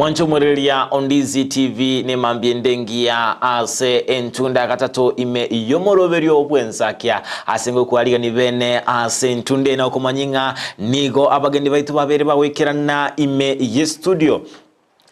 Mwanche omorereria o Ndizi TV nemambia ende engiya ase entunda ya gatato ime y'omoroberio bw'ensakia ase ngokwarigani bene ase entunda ene okomanya ng'a nigo abageni baito babere bagoikerana ime y'estudio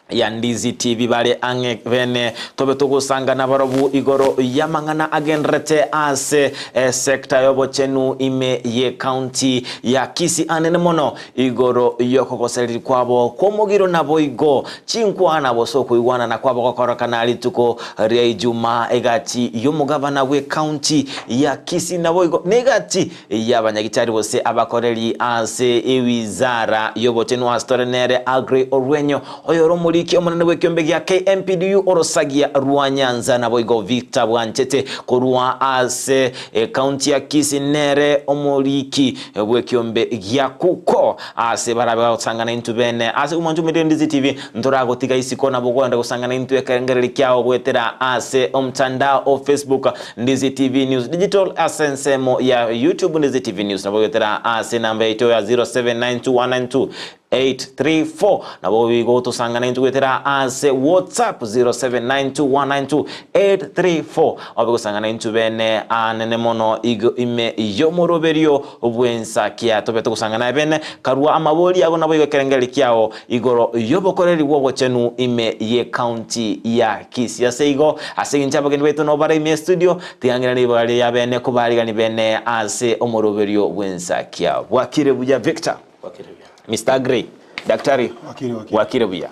ya Ndizi TV bare ang'e bene tobe togosangana barobwo igoro y'amang'ana agendererete ase esecta y'obochenu ime y'ecounty ya Kisii anene mono Igoro y'okogosereria kwabo kw'omogiro naboigo chinkwana gose okoigwanana kwabo gokorokana rituko ria Ijumaa egati y'omogabana bw'ecounty ya Kisii naboigo negati y'abanyagitari gose abakoreri ase ewizara y'obochenu ase tore nere Aggrey Orwenyo oyore omoriki omonene bw'ekiombe gia KMPDU orosagia rwa Nyanza naboigo Victor Bwanchete korwa ase ecounty ya Kisii nere omoriki Bw'ekiombe gia kuko ase barabe bagosangana intwe bene ase omwancho omoito Ndizi TV ntoragotiga isiko nabo ogoenda gosangana intwe ekerengererio kiao goetera ase omtandao o Facebook Ndizi TV News Digital ase ensemo ya YouTube Ndizi TV News nabo goetera ase enamba yaito ya 0792192834 nabo igo gotosangana intwe goetera ase WhatsApp 0792192834 obe gosangana intwe bene anene mono igo ime y'omoroberio bw'ensakia. Tobe togosangana ebene, karua amabori ago naboigo ekerengererio kiao igoro y'obokoreri bw'obochenu ime y'ecounty ya Kisii. Ase igo, ase engencho abageni baito nabo bare ime y'estudio, tiga ng'irane ribaga riria bene kobaarigani bene ase omoroberio bw'ensakia. Bwakire buya Victor? Bwakire buya. Mister Grey, Daktari? Bwakire, bwakire. Bwakire buya.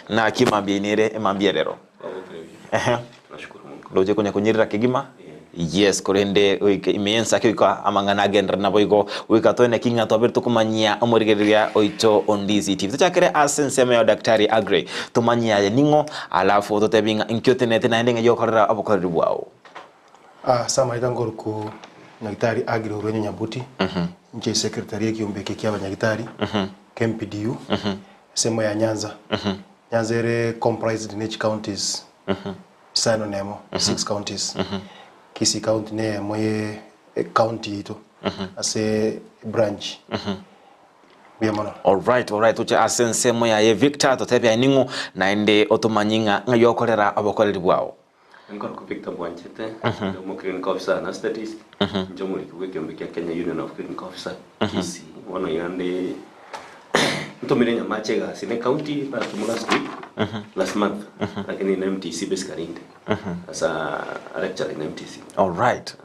Naki mambia inere emambia erero? Bwakire buya. Ehe. Nashukuru Mungu. Ndoche konya konyerera kegima? Yes, korende goika ime y'ensake goika amang'ana agenderere naboigo goika toeneki ng'a twabere tokomanyia omorigereria oito o Ndizi TV. Tochakere ase ensemo ya Daktari Aggrey, tomanyie aye ning'o, alafu ototebie ng'a inki otenenete naende ng'ai okorera obokoreri bwao. Ase amaeta nkoruku Nyagitari Aggrey Orwenyo Nyabuti, inche secretary ekiombe eke kia abanyagitari, KMPDU, ensemo ya Nyanza. Nyanza ere comprised ne chicounties isano nemo, six counties. Kisii county ne eyemo ye ecounty yaito ase branch. Mbuya mono. Alright, alright, toche ase ensemo yaye Victor, totebie aye ning'o, naende otomanyie ng'a ng'ai okorera obokoreri bwao. Nkorokwa Victor Bwanchete, inde omo clinical officer anesthetist, inche omoriki bw'ekeombe kia Kenya Union of Clinical Officer, Kisii. Bono iga nde ntomire Nyamache egasi ne county natoma last week, last month, lakini na MTC basically inde as a lecturer in MTC. Alright.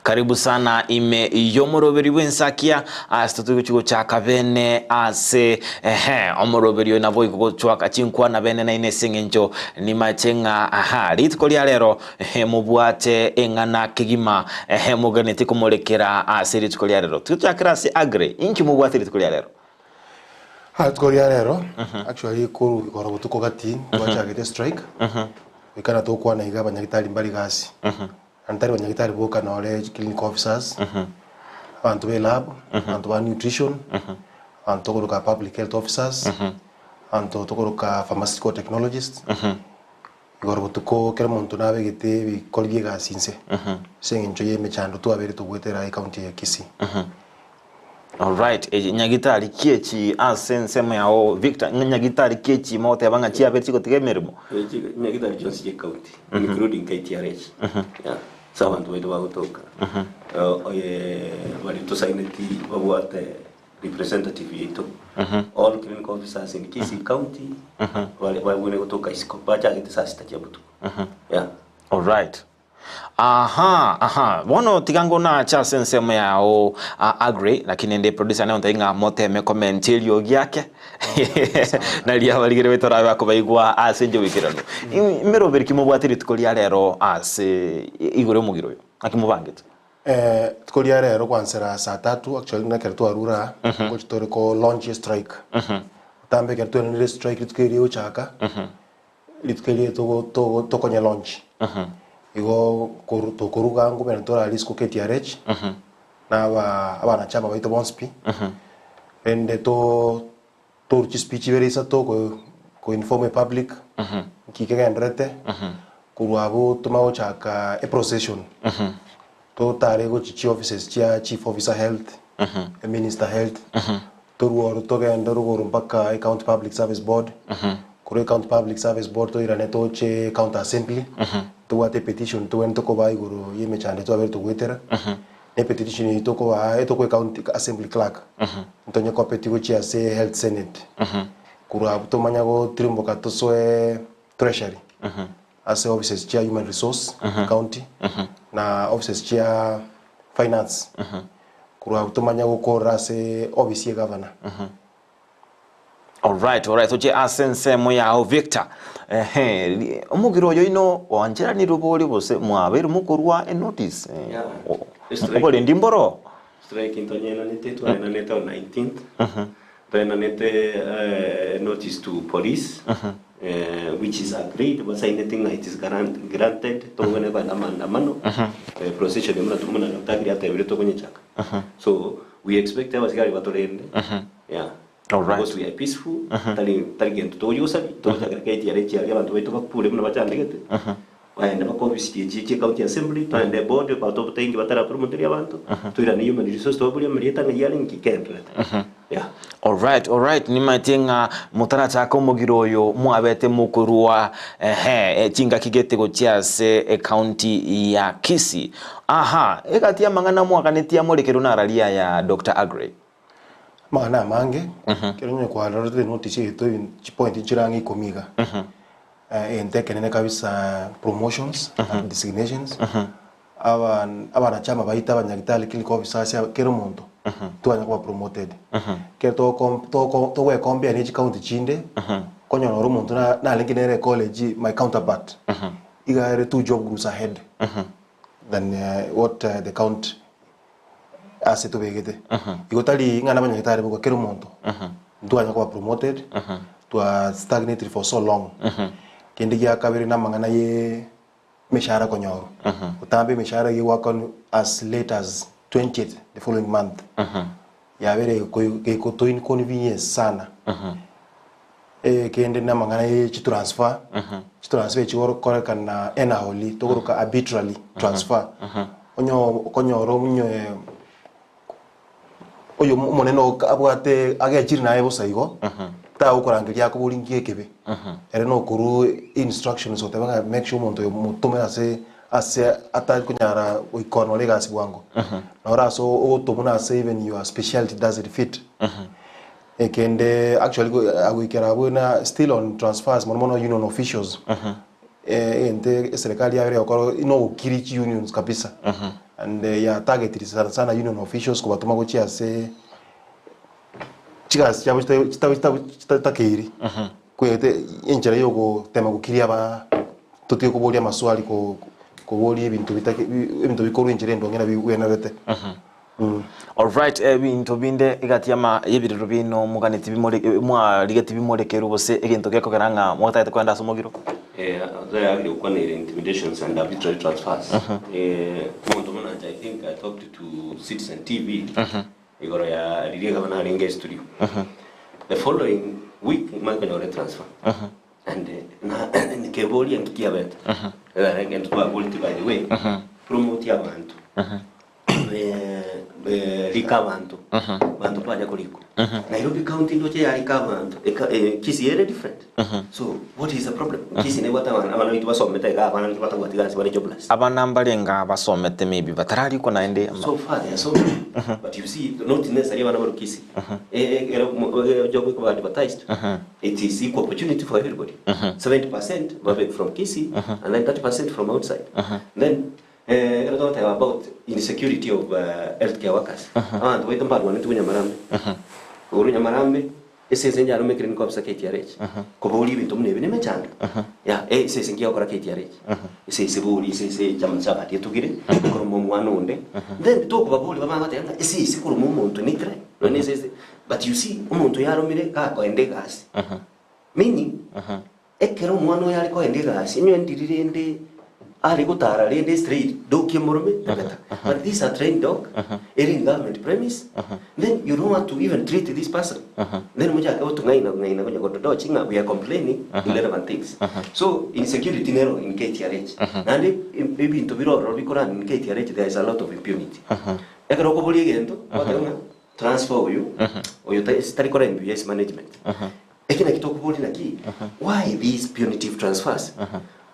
Karibu sana ime y'omoroberi bw'ensakia ase totogochi gochaka bene ase ehe omoroberi oyo nabo gochwaka chinkwana bene naine ase eng'encho nimache ng'a aha rituko ria rero ehe mobwate eng'ana kegima ehe moganeti komorekera ase rituko ria rero. Tochakere ase Aggrey, inki mobwate rituko ria rero? Rituko ria rero actually korwa igoro botuko gati twachagete strike goika na tokwana iga abanyagitari mbari gasi. Naende tari banyagitari boka nore clinical officers, abanto be lab, abanto ba nutrition, abanto tokoroka public health officers, abanto tokoroka pharmaceutical technologists, igoro botuko kera omonto nabegete ebikori bia egasi inse, ase eng'encho ya emechando twabeire togwetera ecounty eye ya Kisii. Alright, echi nyagitari ki echi ase ensemo yao Victor, ng'a nyagitari ki echi mogoteba ng'a chiabeire chigotiga emeremo? Echi nyagitari chionsi chia ecounty including KTRH yeah ase abanto baito bagotoka oye baria tosaineti babwate representative yaito all clinical officers in Kisii county bare babwenerete gotoka isiko bachagete saa sita chia botuko yeah. Alright. Aha, aha, bono tiga ngonache ase ensemo yao Aggrey, lakini ende producer nere ontebie ng'a moteme comment eriogi ake nario abarigere baito barabe bakobaigwa ase inche goikeranu. Emeroberi ki mobwate rituko ria rero ase igoro y'omogiro oyo? Naki mobangete? Rituko ria rero kwanzera saa tatu actually buna ekero twarure aa, ngochi tore ko launch estrike. Botambe ekero twenenire estrike rituko erio egochaka. Rituko erio togo togo tokonye launch igo koru tokoruga ngumera torare risiko KTRH na aba abanachama baito bonsi pi rende to toru chispeech ibere isato ko ko inform epublic nki kegenderete korwa abwo tomanye gochaka eprocession totare gochia chioffices chia chief officer health, minister health, torwe oro togende rogoro mpaka ecounty public service board. Korwa Ecounty Public Service Board toirane toche County Assembly, tobwate epetition tobwenerete kobaa igoro ya emechando eye twabeire togoetera, na epetition eyio tokobaa etokoa Ecounty Assembly Clerk, ntonye kopetie gochia ase Health Senate. Korwa abwo tomanya gotirimboka tosoe Treasury, ase offices chia Human Resource County, na offices chia Finance. Korwa abwo tomanya gokorera ase office ya egavana. Alright, alright, toche ase ensemo yao Victor. Ehe, omogiro oyo ino oancheranirwe bori gose mwabeire mokorwa enotice? Eh, Yeah. o- oborendi mboro? Strike ntonyenanete twaenanete on 19th twaenanete eh, notice to police eh, which is agreed basainete ng'a it is grant, granted togwene kogenda maandamano eh, procession buna buna Dr. Agri atebire tokonyechaka so we expect abasigari batorende Yeah. Alright. Because we are peaceful, tari tari gento togochia gosaria, togochakera KTRH aria abanto baito bakure buna bachandegete, baende baka ofisi chiechie chia county assembly, twaende board abanto botaingi batara promoteria abanto, toirane human resource tobaborie amarieta ng'ai are nki kegendererete. Yeah. Alright, alright, nimaete ng'a motarachaka omogiro oyo mwabete mokorwa ehe chingaki gete gochia ase ecounty ya Kisii. Aha, egati y'amang'ana mwaganetie amorekerwe nararia aya Doctor Aggrey. Amang'ana amange, ekero onye kwarorire notice yaito chipoint nchire ang'e ikomi iga, egento ekenene kabisa promotions and designations, aba abanachama baito abanyagitari clinical officers aba kera omonto twanya koba promoted. Ekero togocom togo togoecompare ne chicounty chinde, okonyora ore omonto na narenge nere ecollege my counterpart, iga ere two job groups ahead than what the county ase tobegete. Igo tari ng'a nabanyagitari boka kera omonto ntwanya koba promoted, twa stagnated for so long. Kende gia kabere na amang'ana ye emeshahara konyorwa. Botambe emeshahara iga egwakanwa as late as 20th the following month. Yabere gekoto inconvenience sana. Kende na amang'ana ye chitransfer, chitransfer echi gokorekana enaholi tokoroka arbitrarily transfer. Onye okonyora onye oyo omonene oo abwate agechire naye bosa igo, tagokorangeria akoborie nki ekebe. Ere nokorwa instructions goteba ng'a make sure omonto oyo motome ase ase atari konyara goikonora egasi bwango. Noro ase ogotomwa na ase even your speciality doesn't fit. Ekende actually goikera abwo na still on transfers mono mono union officials egento eserekari yabere gokora nogokiri chi unions kabisa and ya targetiri sana sana union officials kobatoma gochia ase chigasi chiabo chitakeiri kwete enchera ya ogotema gokiria aba totige koboria amaswali koboria ebinto bitake ebinto bikorwa enchera endonge na bigwenerete. Alright, ebinto binde egati y'ama y'ebirero biaino moganeti bimore mwarigetie bimorekerwe gose egento gekogera ng'a motagete kogenda ase omogiro? Eh, tayari gokwanera intimidations and arbitrary transfers. Eh, omonto buna inche I think I talked to Citizen TV igoro ya riria gavana arenge studio. The following week nimanye konyora etransfer. And na nkeboria nki kiabete. Egento twaboreti by the way, promote abanto. rika abanto banto baria korikwa Nairobi county ndoche yarika abanto eka eh, Kisii ere different so what is the problem Kisii nebwate abana abana baito basomete iga abange batabwati gasi bare jobless Abana mbarenge abasomete maybe batararikwa naende ama- so far they are so many but you see not necessarily abana baru Kisii Eh, eh, ero mo- eh, job ikoba advertised it is equal opportunity for everybody 70% babe from Kisii and then 30% from outside then Ekero togoteba about insecurity of healthcare workers, abanto baito mbarwaneti korwa Nyamarambe. Korwa Nyamarambe, esese inche arome clinic officer KTRH, koboria ebinto buna ebi nemechando. Yeah, esese nki egokora KTRH? Esese bori, esese German shepherd etugire, ekoroma omwana onde. Then tokobaboria bamanye goteba ng'a esese koroma omonto ne crime, nonye esese, but you see, omonto oyo aromire gakoenda egasi, meaning, Ekero omwana oyo are kogenda egasi, onye ndiri rende are gotara rende straight dog emorome the better. But this a trained dog, ere in government premise, then you don't want to even treat this person. Then mochake gotong'aina ng'aina konya gotodochi ng'a we are complaining irrelevant things. So insecurity nero in KTRH. Naende ebinto bire ororo bikorana in KTRH there is a lot of impunity. Ekero okoboria egento, ogoteba ng'a transfer oyo, oyo tari kora MBS management. Eki naki tokoboria naki, why these punitive transfers?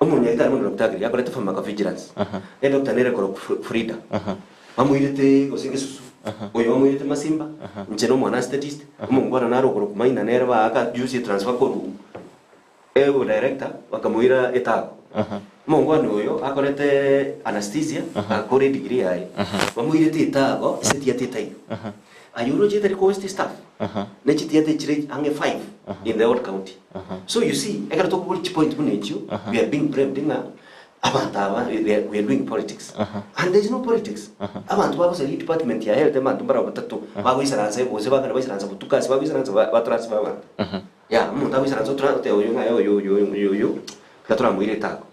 Omonyagitari buna Doctor Aggrey akorete pharmacovigilance, edoctor nere korokwa Frida, bamoirete gose Gesusu, oyo bamoirete Masimba, inche na omwana anesthetist, omongwana nare okorokwa Maina nere baaka juzi etransfer korwa Ebo director bakamoira etago. Omongwana oyo akorete anaesthesia agakora edegree yaye. Bamoirete etago ase theatre etaiyo. Aye oroche tari ko waste staff. Ne chitheatre chire ang'e five in the whole county. So you see ekero tokoboria chipoint buna echio we are being blamed ng'a abanto aba they are we are doing politics. And there is no politics. Abanto bagosaria edepartment ya health abanto mbaro batato bagoisaransa gose bakare baisaransa botuko ase bagoisaransa batransfer abanto. Yaya, omonto agoisaransa otura oteba oyo ng'a oyo oyo oyo oyo oyo tiga toramoire etago.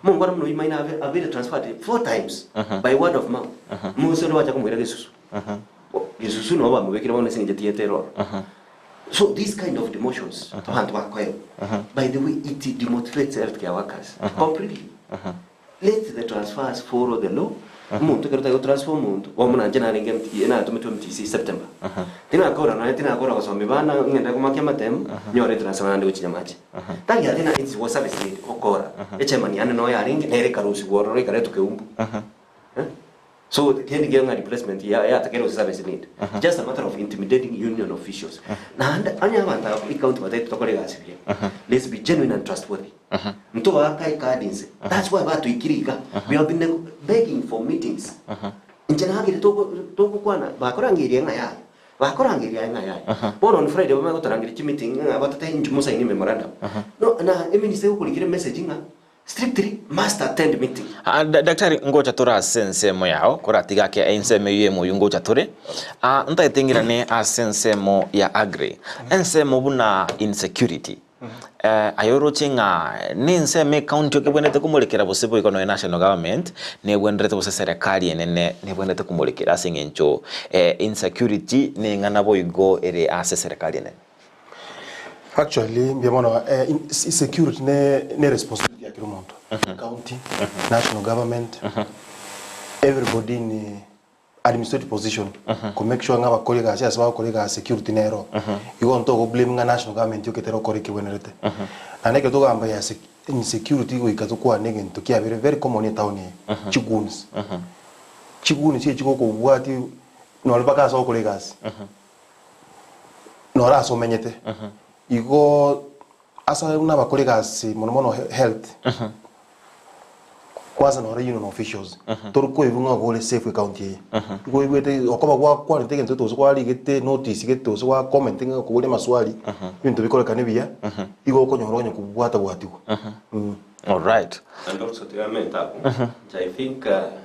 Omongwana buna oyio maino abe abeire transferred four times by word of mouth. Omosio onde gwacha komoira gesusu. Gesusu nabo bamobekire bono ase eng'encho tiete ere ororo. So this kind of demotions abanto bakoegwa, by the way it demotivates healthcare workers completely. Let the transfers follow the law, omonto ekero otari gotransfer omonto, bono buna inche narenge MT natometwe MTC September, tinakora nonya tinakora gosomia bana ng'ende komakia amatemu, nyore etransfer naende gochia Nyamache. Tari ati na it's was service need gokora, echairman yane noyo arenge, nere ekarusigwa ororo ekaretwa Keumbu. Eh? So kende nkiya ng'a replacement ya yatakeire gose service need. Just a matter of intimidating union officials. Naende onye abanto aba ecounty batagete tokore egasi buya, let's be genuine and trustworthy. Ntoaka ecard inse. That's why batoikire iga. We have been begging for meetings. Inche nagire toko togokwana bakorangeria ng'a yaya, bakorangeria aye ng'a yaya. Bono on Friday bamanye gotorangeria chimeeting ng'a batotebie inchu mosaini memorandum. No na eminister egokorikera emessage ng'a Strictly must attend meeting. Ah, daktari ngocha tore ase ensemo yao koratiga ake ensemo eyio emoyio ngocha tore ah, ntaete ng'irane ase ensemo ya agri ensemo buna insecurity eh, aye oroche ng'a ne ensemo ecounty okebwenerete komorekera gose boigo nonya national government nebwenerete gose serikali enene nebwenerete komorekera ase eng'encho eh, insecurity neng'ana boigo ere ase serikali enene. Actually mbuya mono eh, in- security ne ne responsibility ya kera omonto county national government everybody in administrative position ko make sure ng'a abakori egasi ase bagokora egasi security nero igo ntogo blame ng'a national government yoka etari gokora ekebwenerete naende ekero tokogamba ya sec insecurity goika tokwane egento kiabeire very common etown eye chigoons chigoons echi chigokobwati nonye mpaka ase ogokora egasi. Noro ase omenyete. Igo ase buna abakora egasi mono mono health, kwanza noro union officials, tori koigwa ng'a ore safe ecounty eye. Igo oigwete okoba gwakwanete egento gete gose kwarigete notice gete gose gwa comment ng'a okoboria amaswali, ebinto bikorekane buya, igo okonyora onye kobwata bwatigwa. Alright. And also tiga amente abwo, inche I think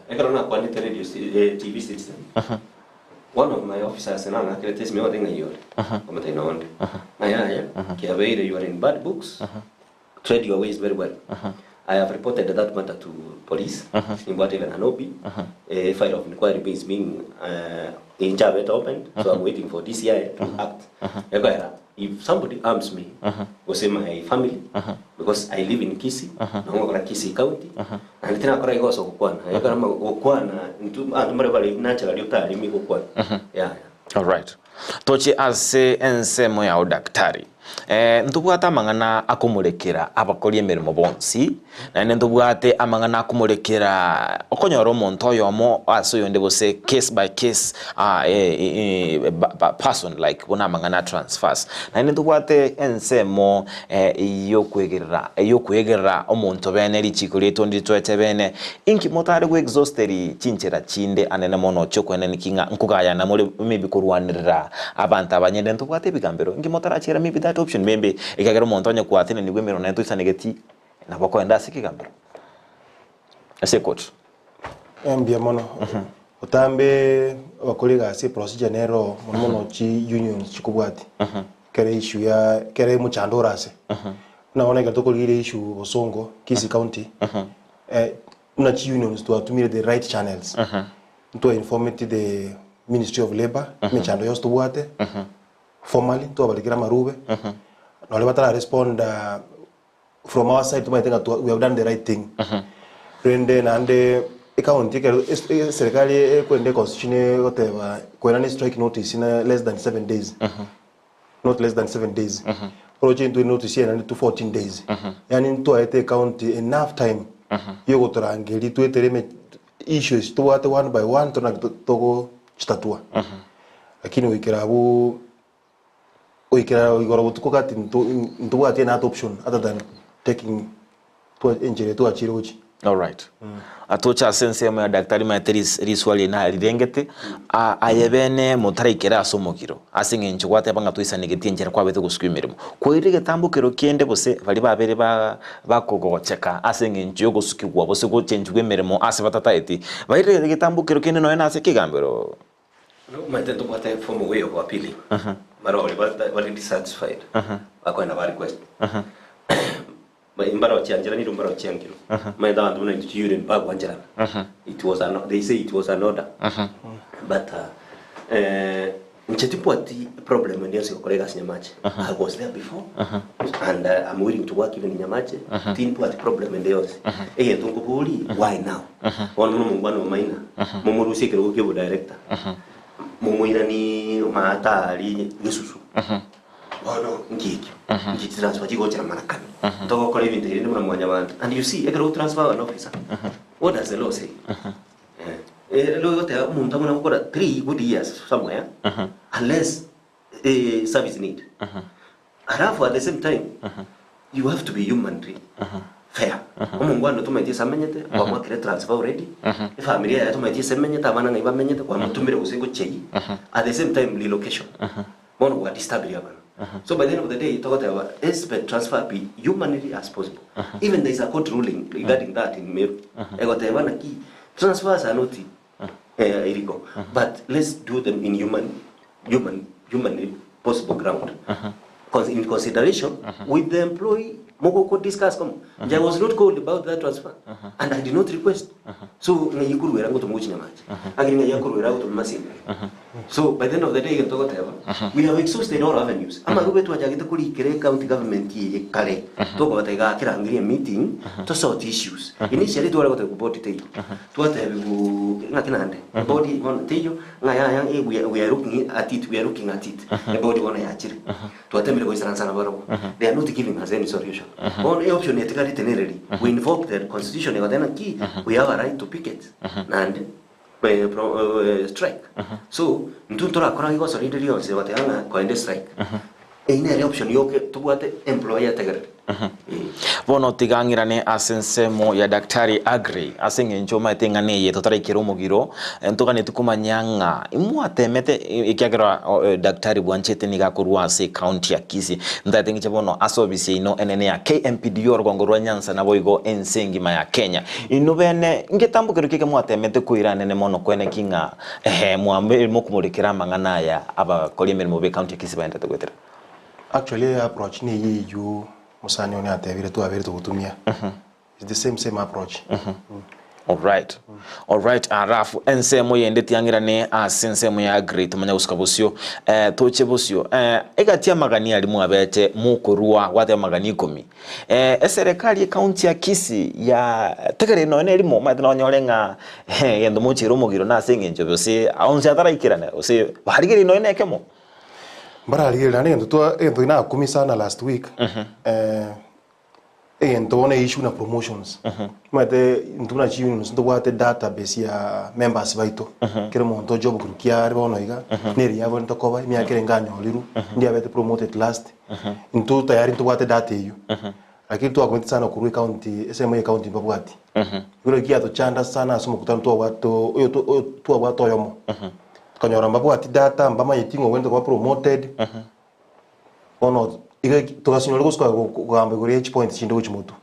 ekero nakwanete radio TV citizen, One of my officers nang'akerete esimi agote ng'ai ore? Nkamotebia nonde. Ng'a yaya, kiabeire you are in bad books, tread your ways very well. I have reported that matter to police, nimbwate even an OB, a file of inquiry is being uh, inchabete opened, so I'm waiting for DCI to act. Ekoera, if somebody harms me, gose my family, because I live in Kisii, nabo ngokora Kisii County, Naende tinakora igo ase ogokwana, ekero ama gokwana intwe abanto mbare bare naturally otaremi gokwana. Yaya. Alright. Toche ase ensemo yao daktari. Eh, ntobwate amang'ana akomorekera abakori emeremo bonsi, naende ntobwate amang'ana akomorekera okonyora omonto oyomo ase oyonde gose case by case ah, eh, eh, ba- ba- person like buna amang'ana a transfers. Naende ntobwate ensemo Ey'okwegerera, ey'okwegerera omonto bene richiiko riaito nditoete bene. Inki motare goexhausteri chinchera chinde anene mono chi'okweneniki ng'a nkogayana more maybe korwanerera abanto abanyene ntobwate ebigambero? Inki motarachera maybe that option maybe ekiagera omonto onye kwatenenigwe emeremo naye toisanegeti nabo okoenda ase ekegambero ase ecourt. Mbuya mono. Botambe abakori egasi eprocedure nere oo mono mono chi unions chikobwati kera issue ya kera omochando ore ase. Buna bono ekero tokorigereria issue Bosongo, Kisii County, buna chi unions twatumire the right channels, ntwa informeti the ministry of labour emechando yonsi tobwate formally ntwabarikera amarube, nonye batara respond From our side tomanyete ng'a twa we have done the right thing. Rende naende ecounty ekero es- eserikali ekorenda econstitution egoteba koenana estrike notice na less than 7 days. Not less than 7 days. Oroche intwe notice eye naende 14 days. Yaani ntwaete ecounty enough time yogotorangeria twetere eme issues tobwate one by one tore naki togochitatua. Lakini goikera abwo goikera igoro botuko gati ntobwati any other option other than taking enchera eye twachire gochia. Alright. Atoche ase ensemo ya daktari maete riswali eri narirengete, aye bene motaraikera ase omogiro, ase eng'encho gwateba ng'a toisanegetie enchera kwabete gosukwa emeremo. Kwairire egetambo kero kende gose baria babere bakogocheka ase eng'encho y'ogosukigwa gose gochenchigwa emeremo ase batataeti, bairire egetambo kero kende nonya nase ekegambero? Omanyete ntobwate form way of appealing barore bare dissatisfied bakoenda ba request Mbarochiancheranire mbarochiankirwe. Omanyete abanto buna intwe chiunion mbagwancherana. It was an, they say it was an order. But inche timbwati problem ende yonsi gokora egasi Nyamache. I was there before and I'm willing to work even in Nyamache. Timbwati problem ende yonsi. Egento nkoboria, why now? Bono buna omongwana o Maina, momorusie ekerogo kia obodirector, momoiranie maata aria gesusu. Bono nki ekio? Nki chitransfer chigochera marakani? Ntogokora ebinto ebi rende buna mwanyabanto. And you see, ekero ogotransfer an officer, what does the law say? Eh, law egoteba omonto abuna gokora 3 good years somewhere, unless service need. Alafu at the same time, you have to be humanly fair. Omongwana tomaeti ase amenyete, kwamwakire transfer already, efamiri yaye tomaeti ase emenyete, abana ng'ai bamenyete, kwamotumire gose ngochia eyio, at the same time relocation. Bono gwa disturbire abana. So by the end of the day togoteba let's the transfer be humanly as possible. Even there is a court ruling regarding that in Meru. Egoteba naki transfers are not illegal but let's do them in human human humanly possible ground. In consideration with the employee mogoko discuss komo. Nje I was not called about that transfer and I did not request. So ng'ai ekorwera ngotoma gochia Nyamache. Lakini ng'ai akorwera agotoma Masimba. So by the end of the day egento togoteba, we have exhausted all avenues. Amarube twachagete korikera ecounty government eye kare, tokobatebia iga kerangeria emeeting, to sort issues. Initially tware gotebigwa board teiyo, twatebigwa ng'aki naende, eboard bono teiyo, ng'a yaya eh we we are looking at it, we are looking at it, eboard bono yachire. Twatemire goisaransa nabarobwo, they are not giving us any solution. Bono eoption etigarete nereri, we invoke the constitution egoteba naki, we have a right to picket, naende strike. So, intwe ntorakora igoso rinde rionsi goteba ng'a koenda estrike. Eyio nere option yoka tobwate employer ategerere. Bono tiga ng'irane ase ensemo ya Daktari Aggrey, ase eng'encho omanyete eng'ana eye totaraikera omogiro, ntoganeti komanya ng'a imwatemete ekiagera Daktari bwanchete nigo akorwa ase ecounty ya Kisii. Ntagete ng'iche bono ase ofisi yaino enene ya KMPDU orogongo rwa Nyanza naboigo ense engima ya Kenya. Inwe bene ngetambo keria keke mwatemete koira anene mono kwene ki ng'a ehe mwambe mokomorekera amang'ana aya abakori emeremo b'ecounty ya Kisii baendete goetera? Actually approach neyio eyio mosani one atebire twabeire togotumia. It's the same same approach. Alright. Alright, alafu ensemo yende tiang'irane ase ensemo ya agree tomanye gosuka bosio eh, toche bosio eh, egati amagani aria mwabete mokorua gwateba amagani ikomi eh, eserekari ecounty ya Kisii ya tegereri nonya na erimo omanyete nonyore ng'a egento mochiere omogiro nase eng'encho gose onsi ataraikerana gose barigereiri nonya na ekemo. Mbararigereria naende egento twa egento nakumia sana last week egento bono issue na promotions. Omanyete intwe buna chiunions ntobwate database ya members baito, kera omonto oche obokuru kiare bono iga, nere yabwenerete koba, emiaka ere nganyorirwe, ndi abete promoted last, intwe tayari ntobwate data eywo. Lakini twakumeti sana korwa ecounty, esemo ya ecounty mbabwati. Ekero giatochanda sana ase omokutano twabwate oyo oyo twabwate oyomo, tokanyora mbabwati data, mbamanyeti ng'a obwenerete koba promoted, bono iga togasinyora gosuka kogamba igoro ya chipoints chinde gochia motwe.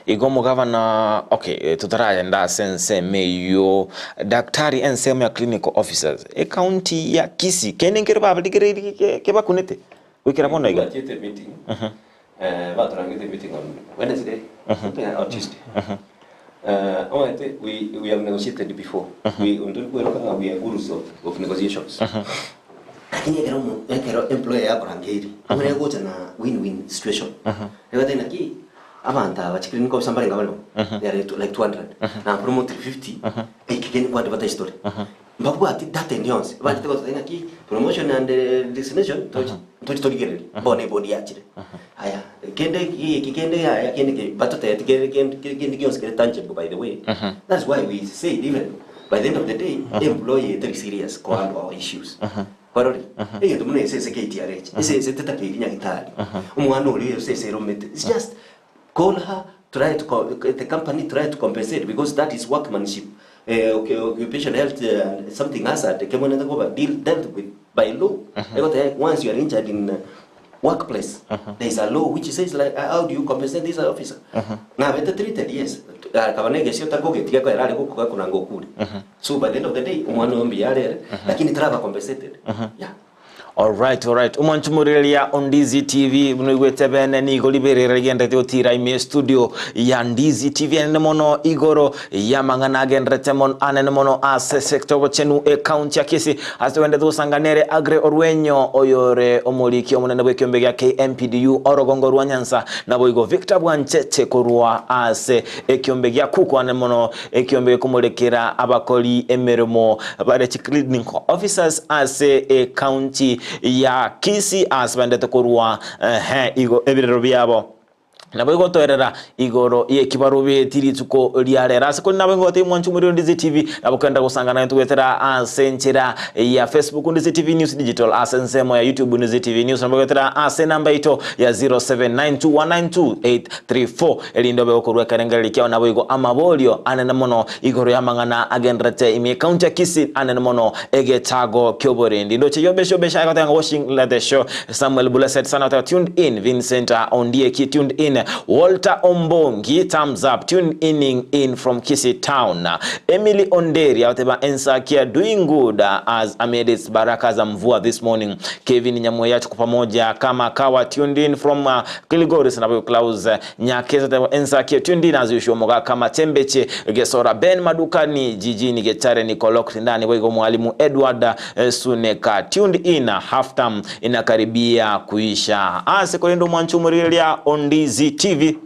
Igo omogavana, okay, totaragenda ase ensemo eyio, daktari ensemo ya clinical officers, ecounty ya Kisii, kende nkere babarigereirie kebakunete goikera bono iga? Twachete meeting, batorangete meeting on Wednesday, something or Tuesday. Omanyete we have negotiated before. We ntori kweroka ng'a we are gurus of negotiations. Lakini ekero omo ekero employer yakorangeiri, nigo egocha na win win situation. Egoteba naki, abanto aba chiclinic officer mbarenge barimo, they are like 200, na promote 50, eki kende nko advertise tore. Mbabwati data ende yonsi, banchete gototebia ng'aki promotion and resignation tochi tochi torigererie, bono ebodi yachire. Aya, kende eki kende yaya kende ki batotebeti kere kende kende gionsi kere tangible by the way, that's why we said even by the end of the day, employee etari serious ko handle our issues. Kwarorire? Egento buna esese KTRH, esese tetakeiri nyagitari, omwana oria esese eromete, it's just call her try to co the company try to compensate because that is workmanship occupation health and something hazard ekebwenerete koba deal dealt with by law egoteba once you are injured in workplace there is a law which says like how do you compensate this officer nabete treated yes akaba na egesio takogetiga ekero are gokoga koranga okure so by the end of the day omwana oyo mbuya are ere lakini taraba compensated yeah. Alright, alright. Omwanchi morigereria o Ndizi TV buna oigwete bene nigo riberera rigenderete gotira ime studio ya Ndizi TV anene mono igoro y'amang'ana agenderete mono anene mono ase sector obochenu ecounty ya Kisii ase togenderete gosanga nere Aggrey Orwenyo oyore omoriki omonene bw'ekiombe gia KMPDU orogongo rwa Nyanza naboigo Victor Bwanchete korwa ase ekiombe gia Kuku anene mono Ekiombe gekomorekera abakori emeremo bare chiclinical officers ase ecounty ya Kisii ase baendete korwa ehe igo ebirero biabo. Nabo igotoerera igoro y'ekibarobeti rituko ria rero. Ase kori nabo ingotebia mwanche omorero Ndizi TV nabo kenda gosangana naintwe goetera ase enchera ya Facebook Ndizi TV News Digital ase ensemo ya YouTube Ndizi TV News nabo goetera ase enamba yaito ya 0792192834 Erinde obe gokorua ekerengererio kiao naboigo amaborio anene mono igoro y'amang'ana agendererete ime y'ecounty ya Kisii anene mono egetago ki'oborendi. Ndoche Yobesh Obesh aye goteba ng'a watching the show Samuel Blessed sana goteba tuned in Vincent Ondieki tuned in Walter Ombongi thumbs up tuned inning in from Kisii town Emily Onderi agoteba Ensakia doing good as amid its baraka za mvua this morning Kevin Nyamweya tuko pamoja kama kawa tuned in from Kilgoris nabo Klaus Nyakesa tebo Ensakio tuned in as usual Mogaka Matembeche Gesora Ben Madukani jijini Getare Nikolok ndani boigo Mwalimu Edward Suneka tuned in half term inakaribia kuisha ase korende omwancho omorigereria Ondizi TV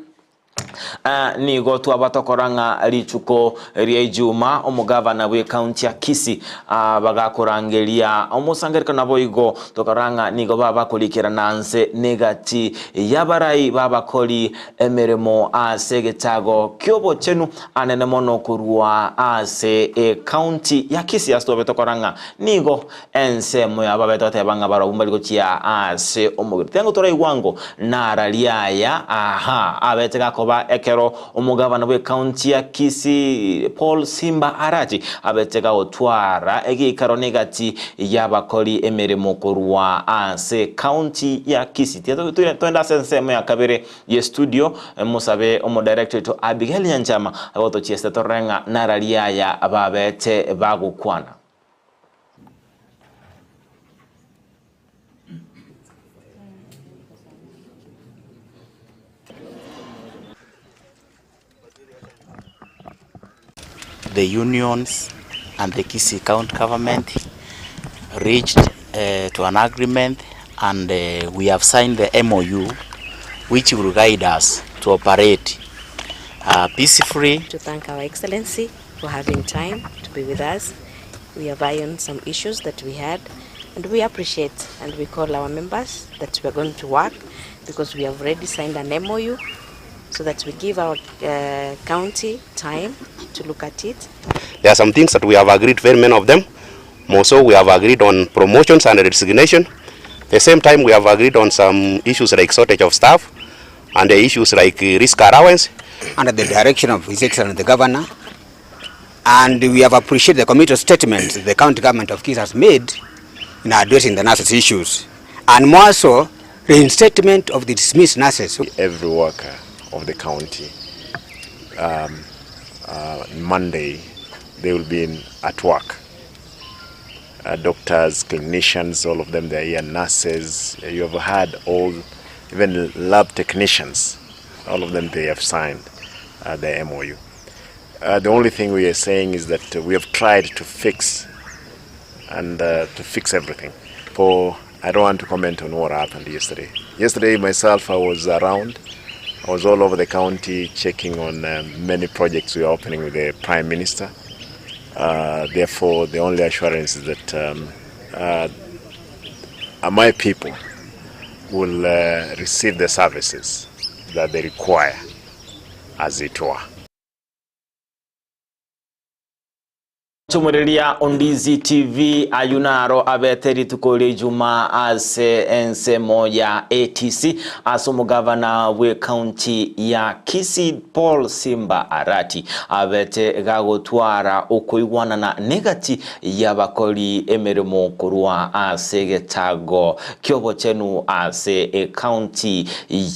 Nigo twaba tokora ng'a rituko ria Ijuma omogavana bw'ecounty ya Kisii bagakorangeria omosangererekano naboigo tokora ng'a nigo babakorikerana nse negati y'abarai b'abakori emeremo ase egetago ki'obochenu anene mono korwa ase ecounty ya Kisii ase twabe tokora ng'a nigo Ensemo yabo babete goteba ng'a barabwo mbari gochia ase omogiri. Tengo toraigwa ngo nararia aya aha abete gakoba ekero omogabana bw'ecounty ya Kisii Paul Simba Arati abete gagotwara egeikaro negati y'abakori emeremo korwa ase ecounty ya Kisii. Tiga toende ase ensemo ya kabere ye studio mosabe omodirector oito Abigail Nyanchama agotochiesete torore ng'a nararia aya babete bagokwana. The unions and the Kisii County government reached uh, to an agreement and uh, we have signed the MOU which will guide us to operate uh, peacefully. To thank our Excellency for having time to be with us. We have ironed some issues that we had and we appreciate and we call our members that we are going to work because we have already signed an MOU so that we give our uh, county time to look at it. There are some things that we have agreed, very many of them. More so, we have agreed on promotions and resignation. The same time, we have agreed on some issues like shortage of staff and the issues like risk allowance. Under the direction of His Excellency the Governor, and we have appreciated the committal statements the county government of Kisii has made in addressing the nurses issues, and more so, reinstatement of the dismissed nurses. Every worker of the county, Monday, they will be in, at work. Doctors, clinicians, all of them, they are here, nurses, you have had all, even lab technicians, all of them, they have signed the MOU. The only thing we are saying is that we have tried to fix and to fix everything. For I don't want to comment on what happened yesterday. Yesterday myself, I was around. I was all over the county checking on many projects we are opening with the Prime Minister. Therefore, the only assurance is that my people will receive the services that they require as it were. Omoreria Ondizi TV ayio naro abete rituko ria Ijumaa ase ensemo ya ATC ase omogavana bw'ecounty ya Kisii Paul Simba Arati abete gagotwara okoigwanana negati y'abakori emeremo korwa ase egetago ki'obochenu ase ecounty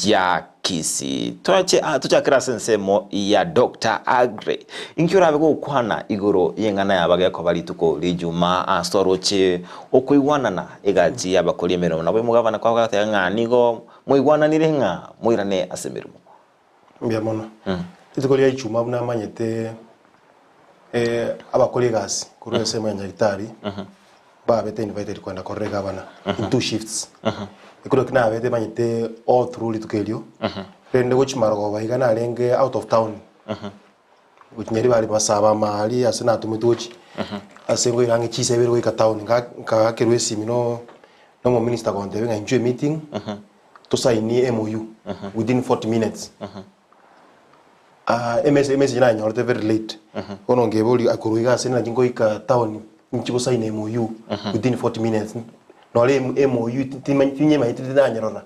ya Kisii. Toche ah, tochakere ase ensemo ya Doctor Aggrey. Inki orabe gokwana igoro y'eng'ana yaba gekoba rituko rijuma ase oroche okoigwanana egati y'abakori emeremo nabo omogavana kwagoteba ng'a nigo moigwananire ng'a moirane ase emeremo. Mbuya mono. Rituko ria Ijumaa buna amanyete abakori egasi korwa ensemo ya Nyaritari babete invited kogenda korora egavana in two shifts. Ekero ki nabete manyete all through rituko erio, rende gochia marogoba iga narenge out of town, gochia Nyaribari masaba amaari ase natometwe gochia, ase nkoira ang'e chinsa ibere goika town, nka nkaakerwa esimi no na omominister gontebia ng'a inchuo emeeting, tosainie MOU within 40 minutes. Ah, emessage emessage nanyorete very late. Bono nkeboria korwa iga ase naki nkoika town nchi gosaina MOU within 40 minutes. Nore MOU tinyemanyeti tindanyerora.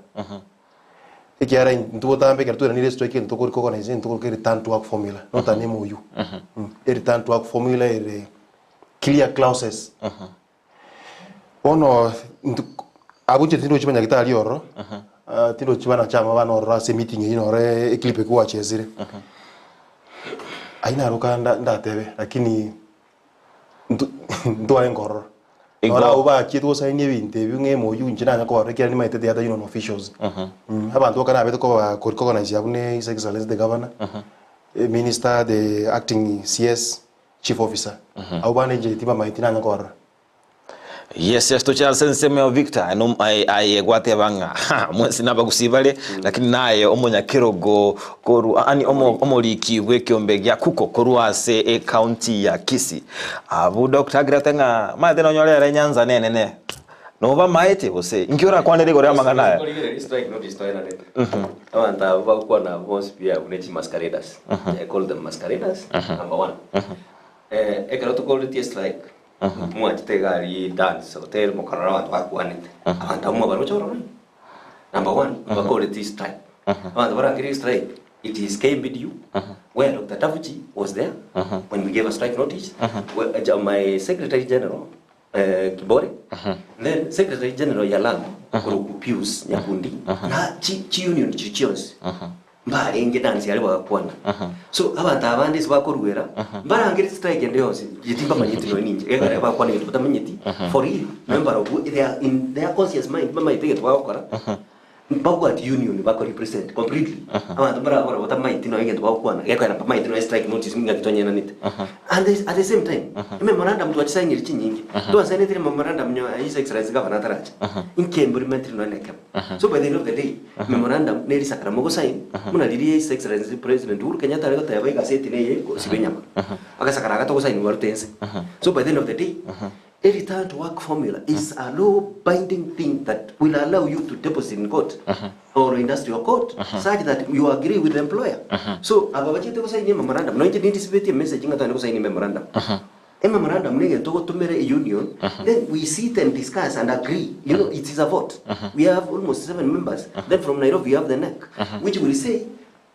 Ekiagera intwe botambe ekero twaeranire strike egento tokori koorganize egento tokoroka return to work formula not an MOU. Ereturn to work formula ere clear clauses. Bono intwe abwo inche tindochi banyagitari ororo, tindochi banachama bane ororo ase emeeting eywo noro eclip eke gwachesire. Ayio naro ka nda ndatebe lakini nto ntwarenge ororo. Igo- Noro abwo bachiete gosainia ebinto ebio ng'a MOU inche nanya kobarora ekiagera nimanyete they are the union officials. Abanto boka nabete koba korecognize abwo ne his excellency the governor, minister, the acting CS. Chief officer, abwo bande inche tibamaeti nanya korora. Yes, yes, toche ase ensemo ya Victor no aye gwateba ng'a ha, mwensi nabagusii bare lakini naye omonyakerogo korwa ani omo, omoriki bw'ekiombe gia kuko korwa ase ecounty ya Kisii. Abu Dr. Agrete ng'a maete nonyore ere Nyanza nenene nobamaete gose inki orakwanere igoro y'amang'ana aya? Korigereria strike notice toenanete. Abanto abwo bagokwana abwo bonsi pi abwo ne chimasqueraders. I call them masqueraders, number one. Eh, ekero tokoretie strike, mwachete iga aria dance hotel mokarora abanto bakwanete. Abanto abwo mwabaroche ororo inwe. Number one, bakoretie strike. Abanto barangererie strike, it is KMPDU, where Doctor Tafuchi was there when we gave a strike notice, where, my secretary general, Kibore, then Secretary General Yalamo okorokwa Pius Nyakundi na chi chi union chiri chionsi mbarenge dance aria bagakwana. So abanto abande ase bakoruera mbarangere strike ende yonsi inche timbamanyeti nonye ninche ekero bagokwana egento batamanyeti for real nonye mbarobwo they are in their conscious mind mbamaete egento bagokora Mbabwati union bako represent completely. Abanto mbarabora batamaeti nonya egento bagokwana, gekoera mbamaeti nonya strike notice ng'aki twanyenanete. And the, at the same time, ememorandum twachisainire chinyinge. Twasainetire memorandum nyo His Excellency Governor ataracha. Inki implementire nonya na ekemo. So by the end of the day, memorandum ne risakara mogosign, buna riria His Excellency President Uhuru Kenyatta are goteba egaseti neye gosiba enyama. Agasakara aka togosign barute ense. So by the end of the day, A return to work formula is a law binding thing that will allow you to deposit in court or industrial court such that you agree with the employer. So aba bachete gosaini ememorandum nonya inche nindisibetie emessage ng'a togende gosaini ememorandum. Ememorandum na egento ogotomera eunion then we sit and discuss and agree you know it is a vote. We have almost seven members then from Nairobi we have the NEC which will say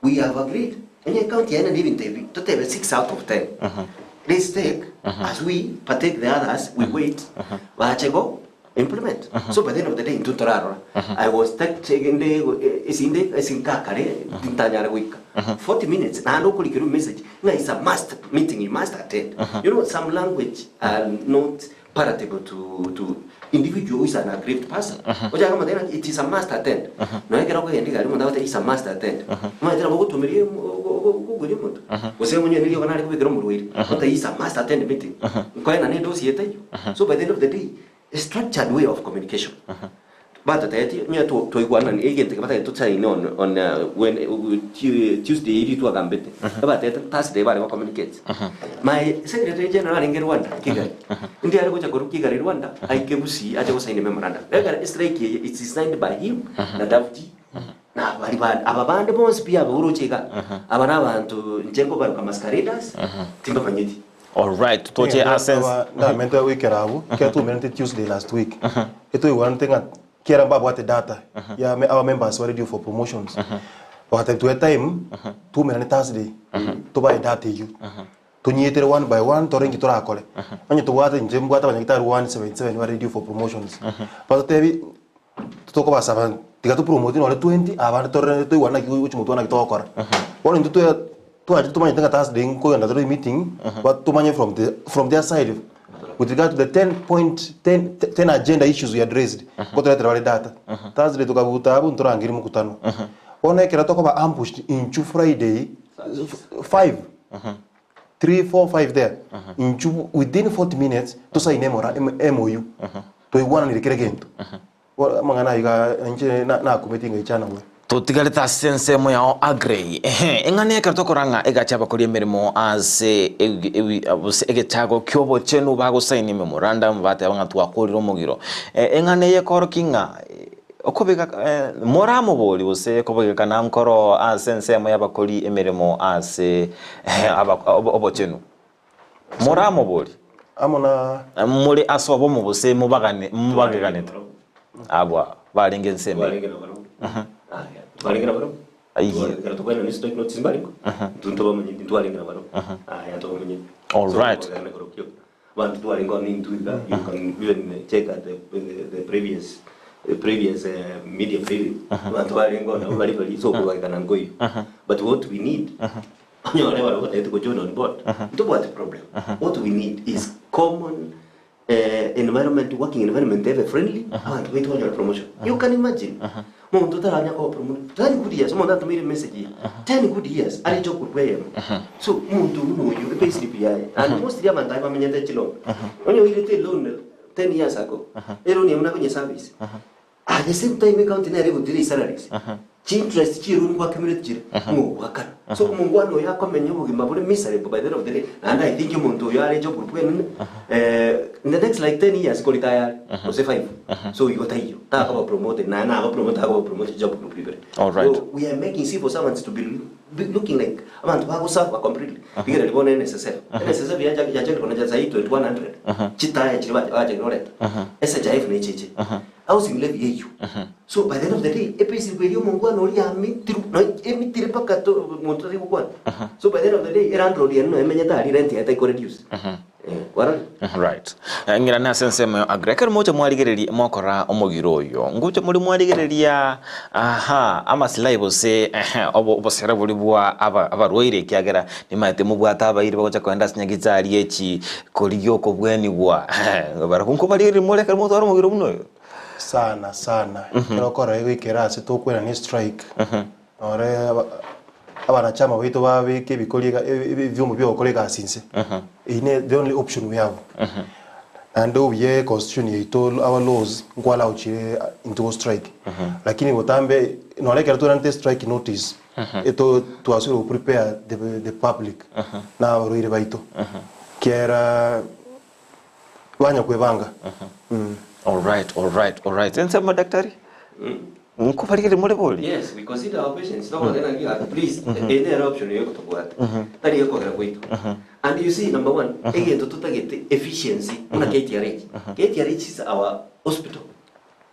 We have agreed, onye ecounty yaye naende ebinto ebi, totebe six out of ten. Let's take, as we partake the others, we wait, bache go implement. So by the end of the day, intwe ntorarora. I was take inde esinde esinkakare, ntanyare goika. 40 minutes, naende okorikerwa message, ng'a it's a must meeting, you must attend. You know, some language are not palatable to to individual who is an aggrieved person. Ochake komotebia ng'a it is a must attend. Nonya ekero okogenda egari omonto agotebia it's a must attend. Omanyete nabo ogotumeria okoguria omonto. Gose onye neriogo nare kobekera omorwaire, otebie it's a must attend meeting. Nkoenana edosi etaiyo. So by the end of the day, a structured way of communication. Batotebetie, onye twaigwanani egento eke batagete tosaine on on when Tuesday eria twagambete, ebatebete Thursday bare go communicate. My secretary general arenge Rwanda, Kigali, ndi are gocha korwa Kigali Rwanda, aike Gusii ache gosaina memorandum. Ekero estrike eye it's signed by him na Davji na baria bande. Aba bande bonsi pi aba oroche iga, aba na abanto inche nkobaroka masqueraders, timbamanyeti. Alright, toche ase ens- Aba ndamente goikera abwo, ekero twaumeranete Tuesday last week, etoigwanete ng'a kiera mbabwate data ya me- our members bare due for promotions. Bagatebia tuwe time, twaumerane Thursday, tobae data eywo. Tonyetere one by one tore inki torakore. Onye tobwate inche mbwate abanyagitari 177 bare due for promotions. Batotebi tokobasaba tiga to promote nore 20 abande torore toigwane naki gochi motwe naki togokora. Bono intwe twe twachete tomanyete ng'a Thursday nkogenda tore emeeting, but tomanye from the from their side with regard to the 10 point 10 10 agenda issues we had raised, nkotoretera bare data. Thursday tokabuta abwo ntorangeria mokutano. Bono ekero tokoba ambushed inchu Friday 5 3 4 5 there inchu within 40 minutes tosaine emora MOU twaigwananire kera egento. Bono amang'ana ayio iga inche nakumeti ngaichana bobe. Totigarete ase ensemo yao Agrey. Ehe, eng'ana ekero tokora ng'a egacha abakori emeremo ase gose egechago ki'obochenu bagosaini memorandum bateba ng'a twakorire omogiro. Eng'ana eye ekorokia ng'a okobeka moramobori gose kobegekana nkoro ase ensemo y'abakori emeremo ase obochenu. Moramobori. Amo na. More ase obomo gose mobagane mobageganete abwo barenge ensemo eye. Twarenge na barabwo. Aya, twarenge na barabwo. Aiye. Ekero tokwana ne strike notice mbarengeo. Intwe ntobamanyeti, ntwarenge na barabwo. Aya ntobamanyeti. Alright. So, kogenda korokio. Abanto twarenge one intwe iga, you can even check at the, the, the previous the previous media briefing. Abanto barenge one nabo bari bari so okobagekana nkoiyo. But what we need, Onyore baria batagete go join on board, ntobwati problem. What we need is common environment, working environment ebe friendly, abanto baito banyore promotion. You can imagine, monto otaranya koba promoted, 10 good years, omonto atomeire message eye, 10 good years are job group eyemo. So, omonto buna oyio, epayslip yaye, and mostly abanto aya bamenyete chiloan, onye oirete eloan 10 years ago, eloan eyio buna akonye service, At the same time ecounty nere egotiira salaries, chi interest chie loan gwakemereti chire mogoakana. So omongwana oyo akomenya obogima bore miserable by the end of the day, naende I think omonto oyo are job group enene in the next like 10 years koritaya are gose 5. So igo taiyo, takoba promoted naende naba promoted akoba promoted job group ibere. Alright. So we are making civil servants to be be looking like abanto bagosuffer completely. Rigereria bono NSSF, NSSF yachakire konacha sahi 2100 chitaya chiria bachakire koreta, SHIF na echeche, housing levy eyio. So by the end of the day, epayslip eria omongwana oria yamitirwe, no emitire mpaka to monto tari gokwana. So by the end of the day, elandlord ere noyo emenyete aria rent yaye taiko reduce. Kwarorire? Right. Ng'irane ase ensemo ya Agre. Ekero mocha mwarigereria mwakora omogiro oyo, ngocha more mwarigereria aha amasilahi gose ehe obo obosera boria bwa aba abarwaire ekiagera nimaete mobwate abairi bagocha kogenda ase nyagitari echi korigia okobwenigwa barabwo nkobarigereria more ekero motware omogiro buna oyo? Sana sana, ekero okorora egoikera ase tokwerana estrike, Nore abanachama baito babeke ebikori ebiombe bia ogokora egasi inse. Eyio ne the only option we have. Naende obuya econstitution yaito our laws nko allow chire intwe go strike. Lakini botambe nore ekero twenanete strike notice eto twasire go prepare the public na abarwaire baito. Ekiagera banya kwebanga. Alright, alright, alright. Ensemo daktari? Nkobarigereria more bori? Yes, we consider our patients. Togoteba ng'a at least eye nere option eye tobwate. Tari ekogera gwaito. And you see, number one, egento totagete efficiency buna KTRH. KTRH is our hospital.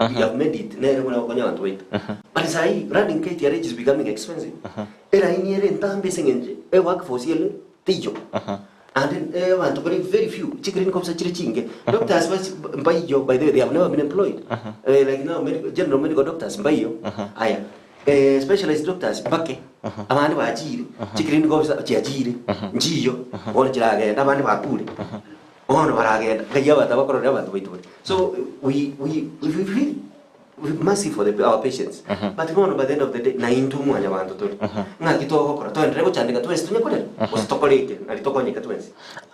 We have made it nere buna gokonya abanto baito. But sahi running KTRH is becoming expensive. Eraini ere entambe ase eng'encho e workforce ere teiyo. And abanto bare very few, chiclinic officer chire chinke, doctors bas mbaiyo by the way they have never been employed. Like now medical, general medical doctors mbaiyo, aya specialized doctors mbake, abande bachire, chiclinic officer chiachire, nchiyo, bono chiragenda abande bakure, bono baragenda, ngai abanto abakorore abanto baito bare. So we, we, we feel. Mercy for the our patients. But bono by the end of the day naintwe mwanyabanto tore. Ng'aki togokora? Toenderere gochandeka twensi tonye korera? Gose tokore eke nari tokonyeke twensi?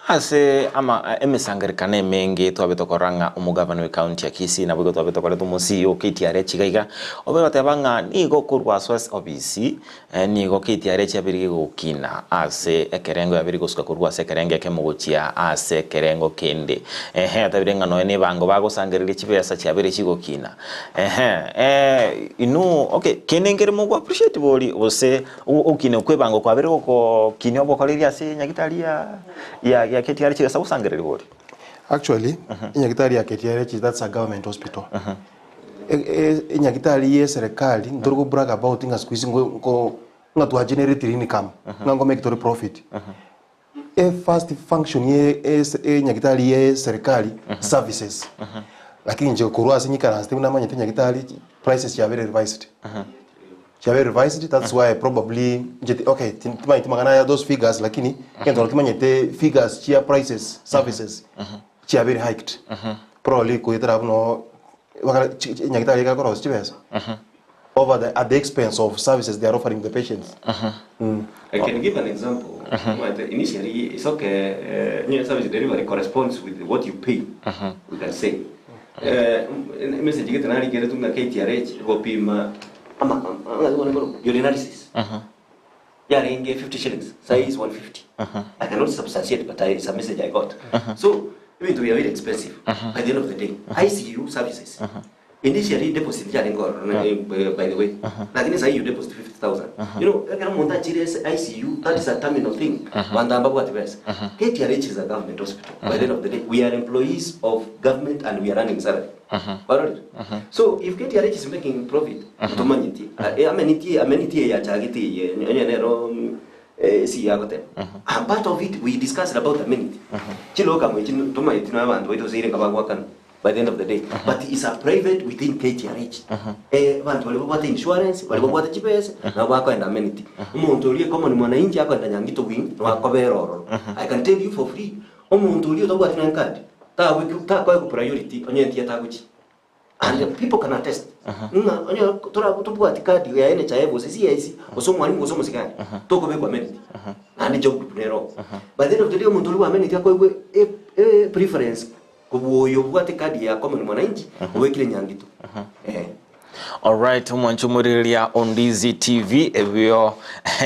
Ase ama emesangerekano emenge twabe tokorora ng'a omogavana we county ya Kisii naboigo twabe tokoreta omosii o KTRH iga iga, obe goteba ng'a nigo korwa ase ase ofisi nigo KTRH yabeire gegokina ase ekerengo yabeire gosuka korwa ase ekerengo ekemo gochia ase ekerengo kende. Ehe atabire ng'a nonya na ebango bagosangereria chibesa chiabeire chigokina. Ehe inwe okay kende nkere mogo appreciate bori gose Ogokina kw'ebango kwabeire gokokinia obokoreri ase nyagitari ya ya ya KTRH ase ogosangereria boria? Actually, enyagitari ya KTRH that's a government hospital. E- e- Enyagitari ye serikali ntori go brag about ng'a siku hizi ngo ngo ng'a twa generate income, ng'a ngo make tore profit. E first function ye ese enyagitari ye serikali services. Lakini inche korwa ase nyikaranste buna namanyete nyagitari prices chiabeire revised. Chiabeire revised that's why probably inche ti okay timanyeti mang'ana aya those figures lakini egento naro kimanyete figures chia prices services chiabeire hiked. Probably koetera abwo noo bakare chi chi nyagitari ekare korosia chibesa over the at the expense of services they are offering the patients. I can give an example. Omanyete initially it's okay onye service delivery corresponds with what you pay we can say. Emessage gete narikeretwe ng'a KTRH egopima ama urinalysis yarenge 50 shillings sai is 150. I cannot substantiate but I, it's a message I got. So ebinto biabeire expensive by the end of the day. ICU services Initially deposit yarenge ororo by the way lakini sahi you deposit 50000 you know ekero omonto achire ase ICU that is a terminal thing banto aba mbabwati besa KTRH is a government hospital by the end of the day we are employees of government and we are earning salary kwarorire so if KTRH is making profit ntomanyeti amenity amenity eye yachagete eye onye nero Ase agoteba, And part of it we discussed about amenity. Chiloka echi ntomanyeti nonya abanto baito gose irenga bagoakana by the end of the day. But it's a private within KTRH. Eh, abanto baria babwate insurance, baria babwate chibesa, nabo bakoenda amenity. Omonto oria common mwananchi akoenda Nyangito wing, nabo akobera ororo. I can tell you for free, omonto oria otabwati nonya card, tagoika takoegwa priority onye theatre agochia. And the people can attest ng'a onye tora tobwati card ya NHIF gose CIC gose omwalimu gose omosigari tokobekwa amenity naende job group nere oo. By the end of the day omonto oria bwa amenity akoegwa e- e preference kobua oyo obwate card ya common mwananchi obekire nyangito eh. Alright, omwancho omorigereria o Ndizi TV ebio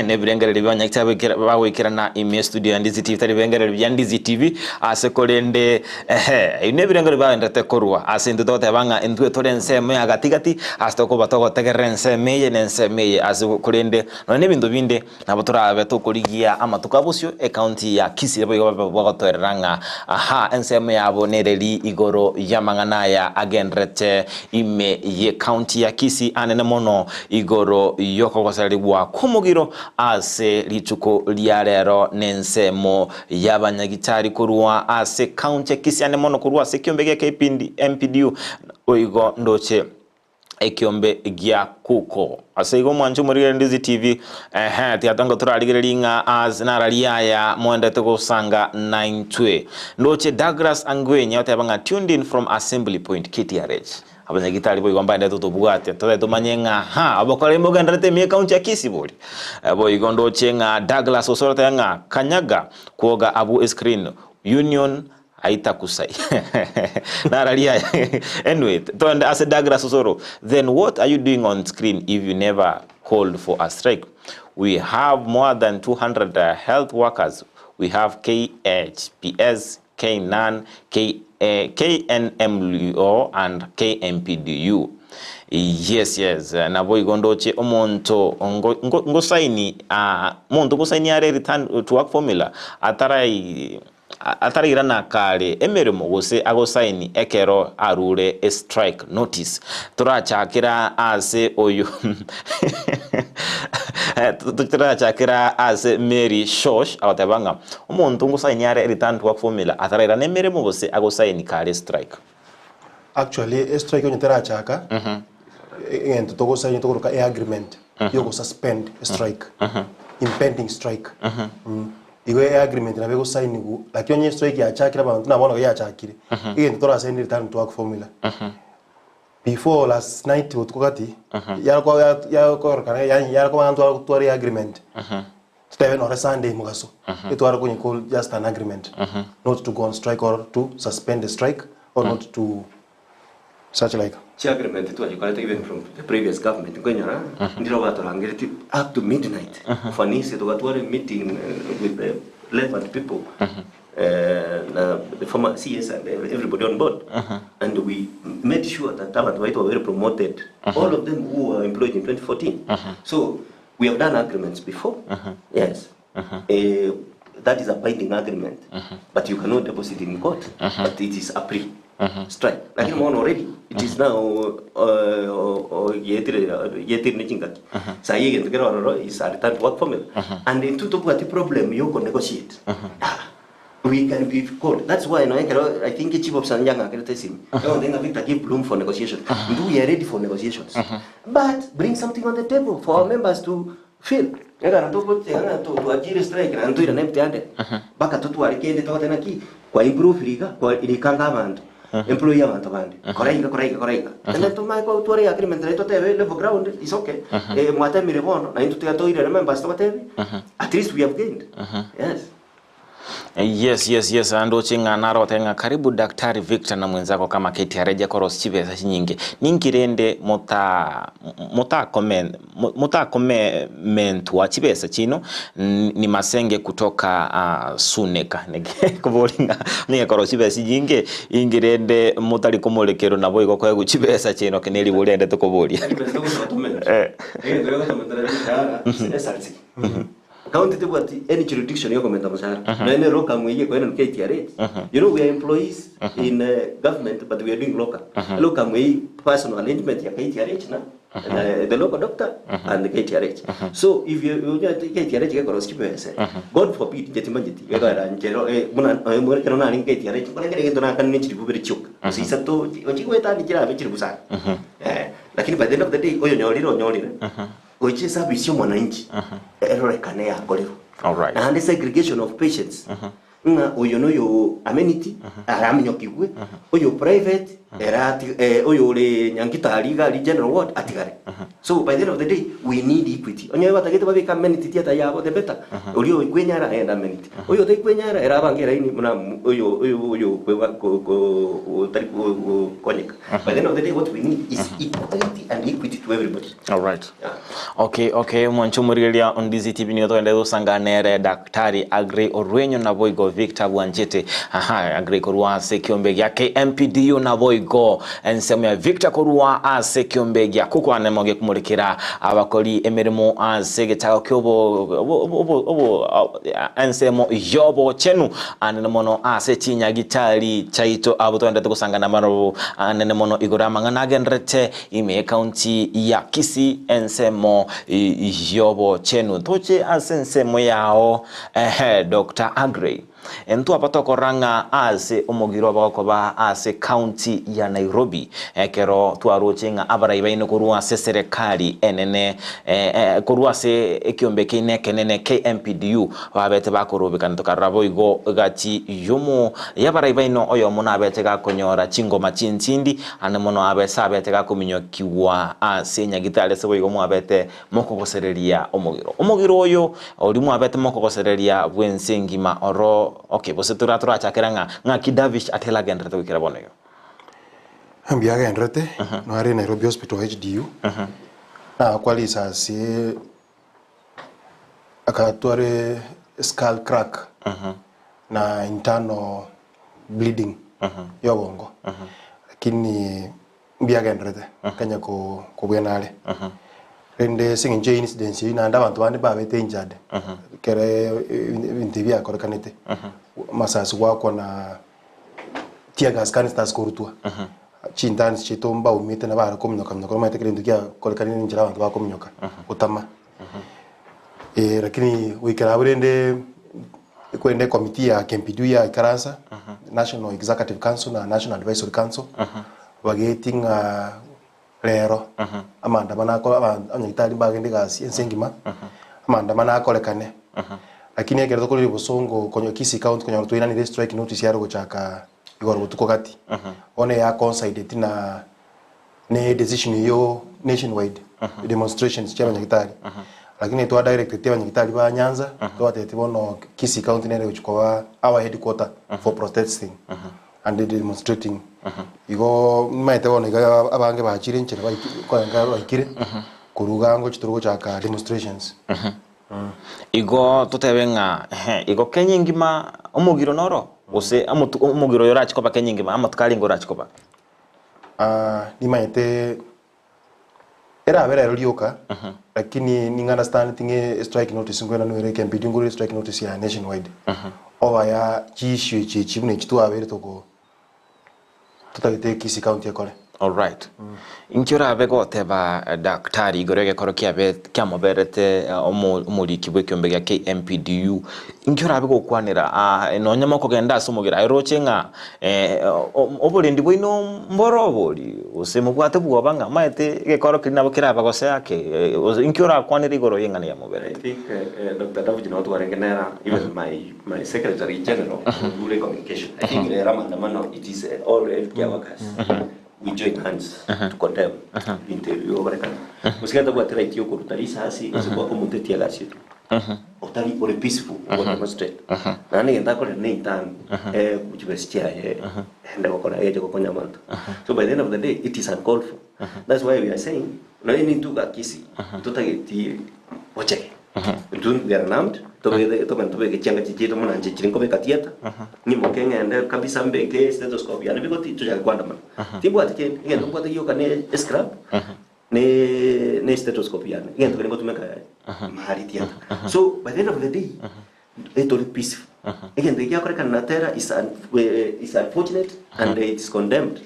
nebirengererio bia abanyagitari baikera- bagoikerana ime estudio ya Ndizi TV tari birengererio bia Ndizi TV ase korende ehe ebi nebirengererio biagenderete korwa ase intwe togoteba ng'a intwe tore ensemo ya gatigati ase tokoba togotegerera ensemo eye na ensemo eye ase korende nonya na ebinto binde Nabo torabe tokorigia amatuko a bosio ecounty ya Kisii naboigo babe bagotoerera ng'a aha ensemo yabo nereri igoro y'amang'ana aya agenderete ime y'ecounty ya Kisii anene mono igoro y'okogosererigwa kw'omogiro ase rituko ria rero nensemo y'abanyagitari korwa ase county ya Kisii ane mono korwa ase ekiombe gia KPD MPDU boigo ndoche ekiombe gia kuko. Ase igo mwanche omorigereria Ndizi TV, ehe, tiga torarigererie ng'a as narari aya moendete gosanga naintwe. Ndoche Douglas Angwenyi oteba ng'a tuned in from Assembly Point KTRH. Abanyagitari boigo mbaendete totobwate tobe tomanye ng'a ha obokora mogenderete ime ekaunti ya Kisii bori. Boigo ndoche ng'a Douglas Osoro oteba ng'a Kanyaga kwoga abwo escreen Union Aitakusai. Nararia aya. Anyway, toende ase Douglas Osoro. Then what are you doing on screen if you never called for a strike? We have more than 200 health workers. We have KHPS, KNAN, K, eh, KNMLO and KMPDU. Yes, yes. Naboigo ndoche omonto ngo- ngo- ngosaini ah, monto ngosaini are return to work formula atarai Atarairana kare emeremo gose agosaini ekero arure estrike notice. Torachakera ase oyo Torachakera ase Mary Shosh agoteba ng'a omonto ngosaini are return to work formula atarairana emeremo gose agosaini kare estrike. Actually estrike onye terachaka, egento togosaini tokoroka eagreement yogosuspend estrike, impending strike. Igo eagreement nabo egosainigwa, lakini onye estrike yachakire abanto buna bono iga yachakire, egento torasaini return to work formula. Before last night botuko gati, yare yakorekana yaani yare koba ng'a ntware agreement. Totebe nore Sunday mogaso, etware konya call just an agreement not to go on strike or to suspend the strike or not to such like. Chi agreement twachikorete even from the previous government nkoinyora ndiro batorangeretie up to midnight ufanisi togatwara meeting with the relevant people na the former CS and everybody on board and we made sure that abantu baito were promoted all of them who were employed in 2014 so we have done agreements before yes that is a binding agreement but you cannot deposit in court but it is a pre strike lakini mm already it is now yetire yetire ne chingaki sahi egento kero ororo is a return to work formula and intwe tobwati problem yoko negotiate we can be called that's why no ekero I think chief officer njang'akerete esimi egontebia ng'a Victor give room for negotiation intwe we are ready for negotiations but bring something on the table for our members to feel ekero togochega ng'a twachire strike naende toirane empty handed mpaka totware kende togoteba naki kwa improve riga kwa rikanga abanto employ abanto bande kora iga kora iga kora iga naende tomanye kotwara agreement naende totebe level ground is okay mwatemire bono naintwe tiga toirane members tobatebi at least we have gained yes. Yes yes yes ndoche ng'a narote ng'a karibu Daktari Victor na mwenzako kama KTRA koros chibesa chinyinge ninki rende mota motakome motakomentwa chibesa chino ni masenge kutoka Suneka kobori ng'a niga koros chibesa chinyinge inki rende motari komorekerwa nabo igo koegwa chibesa chino eke nerigori rende tokoboria. County tebwati any jurisdiction yokomenta omoshahara. Nonya ne locum eyio ekoenanwa KTRH. You know we are employees in government but we are doing locum. Locum eyio personal arrangement ya KTRH na na the local doctor and the KTRH. So if you onyore KTRH gekorosia chibese, God forbid inche timanyeti gekoera inche ero buna nonya ekero narenge KTRH nkorengere egento nakanire chilifu ibere chioka gose isato chigwetania chirabe chilifu sana. Lakini by the end of the day oyonyorire onyorire. Goicha eservice y'omwananchi erorekane yakorirwe. Alright. Naende segregation of patients ng'a oyo noyo amenity araminyokigwe, oyo private ere ati oyo ore Nyankitari iga aria general ward atigare. So by the end of the day we need equity. Onye batagete babeke amenity theatre yabo the better. Oria oikwenyara agende amenity. Oyo otaikwenyara ere abange eraini buna oyo oyo oyo ko ko otari gokonyeka. By the end of the day what we need is equality and equity to everybody. Alright. Okay, okay, omwancho omorigereria on DCTV nigo togende gosanga nere Daktari Aggrey Orwenyo naboigo Victor Bwanchete. Aha, Aggrey korwa ase ekiombe gia KMPDU naboigo ensemo ya Victor korwa ase ekiombe gia Kukwane mogekumurikera abakori emeremo ase egetago kiobo obo obo obo ensemo yobochenu anene mono ase chinyagitari chaito abwo togenderete gosangana nabarabwo anene mono igoro amang'ana agenderete Ime y'Ekaunti ya Kisii ensemo y'obochenu. Toche ase ensemo yao ehe Doctor Aggrey. Ntwaba tokorora ng'a ase omogiro bagokoba ase County ya Nairobi ekero twaroche ng'a abarai baino korwa ase eserekari enene korwa ase ekiombe keino ekenene KMPDU babete bakorobekana tokarora boigo gati yomo y'abarai baino oyomo nabete gakonyora chingoma chi'entindi Ande mono abe ase abete gakominyokigwa ase enyagitari ase boigo mwabete mokogosereria omogiro. Omogiro oyo oria mwabete mokogosereria bw'ense engima oro okay gose tora torachakera ng'a ng'aki Davish Atelo agenderete goikera bono iga. Mbuya agenderete, nare Nairobi Hospital HDU, nagakwa risasi akatware skull crack na internal bleeding yobongo lakini mbiagenderete kanya kobwena are rende ase eng'encho ya incidents eyio naende abanto bande mbabete injured ekere ebinto ebi biakorekanete amasasi goakwa na teargas canisters korutwa chintansi chiaito mbaumete nabo bare kominyoka minyoka omanyete kera egento kiakorekanire enchera abanto bakominyoka gotama. Lakini goikera abwo rende korende ecommittee ya KMPDU yaikaransa, National Executive Council na National Advisory Council, bageeti ng'a rero amaandamano akore abanyagitari mbagende egasi ense engima, amaandamano akorekane. Lakini ekero tokorire bosongo konya Kisii County konyora twainanire estrike notice yare gochaka igoro botuko gati. Bono eya coincided na. Ne decision eyio nationwide demonstrations chia abanyagitari. Lakini twa directeti abanyagitari ba Nyanza, twabatebetie bono Kisii County nere egochia koba our headquarter for protesting and demonstrating. Igo nimaete bono iga abange bachire inchera baiki koenga baikire korwa iga ngochia tore gochaka demonstrations. Igo totebe ng'a ehe, igo Kenya engima omogiro noro gose omotu omogiro oyo orachie koba Kenya engima amatuko arenge orachie koba? Nimanyete erabe rero rioka lakini ning understand ng'a strike notice nkoenanwa ere ekembidi ngorore strike notice ya nationwide oba ya chiissue echi echi buna echi twabeire toko totagete Kisii county ekore. Alright. Inki orabe goteba daktari igoro y'egekoro kiabe kiamoberete omo omoriki bw'ekiombe gia KMPDU inki orabe gokwanera aa nonya mokogenda ase omogera aye oroche ng'a oborendi bwaino mboro obori gose mobwate bwoba ng'a omanyete egekoro keria nabo kerabagose ake gose inki orakwanere igoro y'eng'ana I yamoberete? think Doctor Davuji nabo twarenge nera even my my secretary general Odure communication I think rero amandamano it is all healthcare workers we join hands to condemn ebinto ebi bigokorekana gose gento obwate right ya okoruta risasi gose goaka omonto etiagasi etwe otari ore peaceful ogo demonstrate naende egento akorera ne intern chibesa chiaye ende gokora egeche gokonya abanto so by the end of the day it is uncalled for that's why we are saying nonye nintwe iga Kisii ntotageti ochege Intwe we are numbed, tobegete togende tobeke chianga chiria chiaito buna inche chiria nkobeka theatre, nyimoke ng'ende kabisa mbeke stethoscope yane bigoti tochake koandamana. Timbwati kende, egento mbwate gioka ne escrub, ne ne stethoscope yane, egento keria ngotumeka mahali theatre. So by the end of the day, etore peaceful. Egento eki giakorekana na Tera is is unfortunate and it's condemned.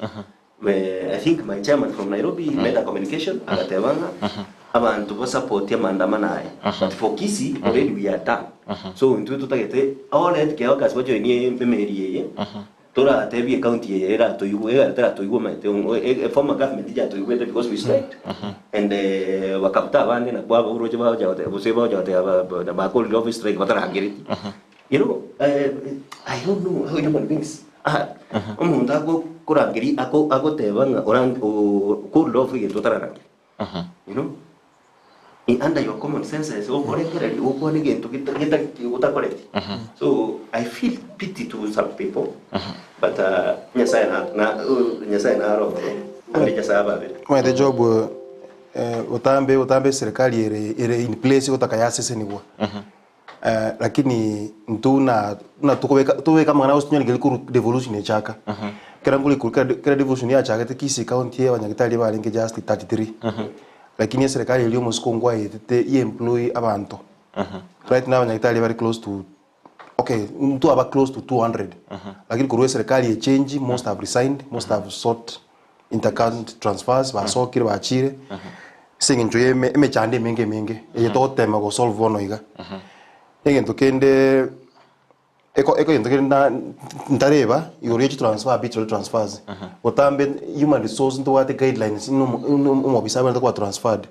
I think my chairman from Nairobi made a communication agateba ng'a abanto ba support amandamano aya but for Kisii already we are done so intwe totagete all health care workers bajoinie emeri eye toratebie ecounty eye eratoigwe egere teratoigwe omanyete former government yatoigwete because we striked and bakabuta abande nabwo aba oroche bagocha goteba gose bagocha goteba bakorire off strike batarangereti. You know, I don't know how human beings are. Omonto agokorangeria ako agoteba ng'a orang o called off egento otararangeria. You know? I under your common senses okorengereria gokwana egento geta geta otakoreti. So I feel pity to some people but Nyasaye na na Nyasaye naro ororo ande Nyasaye ababere. Omanyete Job botambe botambe eserekari ere ere in place gotaka yasesenigwa. Lakini intwe buna buna tokobeka tobeke amang'ana gose tonyare korwa devolution echaka. Ekero nkore korwa kera kera devolution yachagete Kisii county abanyagitari barenge just 33. Lakini eserekari eria omosiko nkwaetete ye employ abanto. Right now abanyagitari bare close to okay ntwaba close to 200. Lakini korwa eserekari echange most have resigned, most have sought inter county transfers basokire bachire. Ase eng'encho ya eme- emechando emenge emenge eye togotema go solve bono iga. Egento kende eko eko egento kende na ntareba igoro ya chitransfer arbitrary transfers, botambe human resource ntobwate guidelines buna omo buna omobisa abwenerete koba transferred.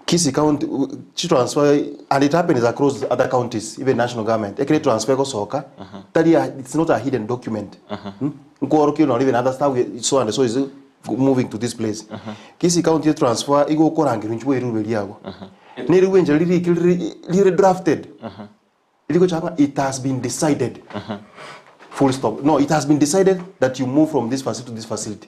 Kisii county chitransfer and it happens across other counties even national government, ekero etransfer egosoka tari a it's not a hidden document, nkoorokia nonye even other staff so and so is moving to this place. Kisii county etransfer igo okorangerwa inchuo erirube riago. Neribu enchera ririkire rire rire drafted. Rigochaka ng'a it has been decided. Full stop. No, it has been decided that you move from this facility to this facility.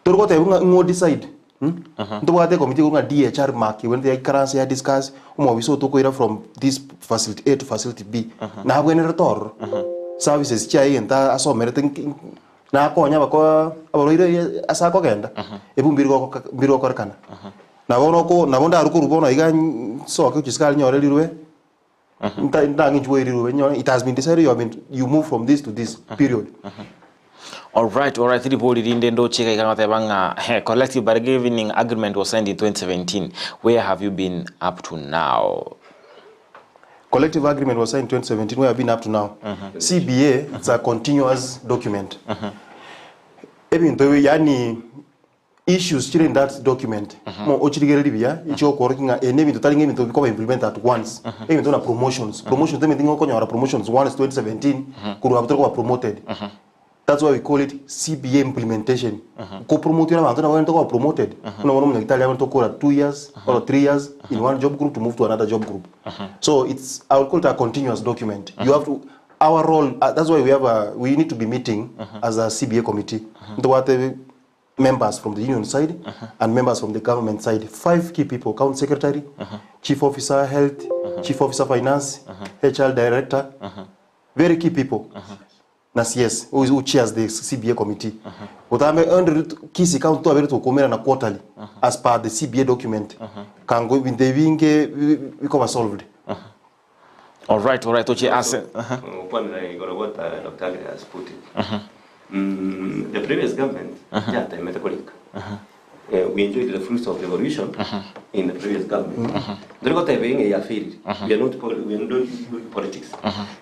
Tori gotebwa ng'a ng'o decide. Hmm? Ntobwate ekomiti ekorwa ng'a DHR mark ebwenerete yaikaransa ya discuss omobisa oyo tokoira from this facility A to facility B. Nabwenerete ororo. Services chiaye egento asomerete nki Nakonya abakwa abarwaire ase akogenda, ebi mbiri gokorekana. Nabo noko nabo ndarwe korwa bono iga nsoke gochia isiko aria nyore rirube, nta ndang'inchwe rirube nyore it has been decided you have been you move from this to this period. Alright, alright, ribori rinde ndoche iga iga goteba ng'a he, collective bargaining agreement was signed in 2017 where have you been up to now? Collective agreement was signed 2017 where have been up to now. CBA it's a continuous document. Ebinto ebi yaani issues chire in that document mo ochirigereria buya echigokworokia ng'a eye nebinto tari ng'a ebinto bikoba implemented at once. Ebinto buna promotions, promotions ebinto ng'a okonyora promotions once 2017 korwa abwo tori koba promoted. That's why we call it CBA implementation. Kopromotiwa na abanto nabo bagende koba promoted. Buna bono omonyagitari agende gokora 2 years or 3 years in one job group to move to another job group. So it's, I would call it a continuous document. You have to, our role, that's why we have a, we need to be meeting as a CBA committee. Ntobwate members from the union side and members from the government side. Five key people, county secretary, chief officer health, chief officer finance, HR director, very key people. Na CS who chairs the CBA committee. Utambe under Kisii County twabere tukumira na quarterly as per the CBA document. Kango binte binge bikoba solved. All right, toche ase. Upon igoro what Dr. Agre has put it. The previous government, yatemete korika. We enjoyed the fruits of revolution in the previous government. Ndiri gotebe ing'e ya failed. We are not we are not doing politics.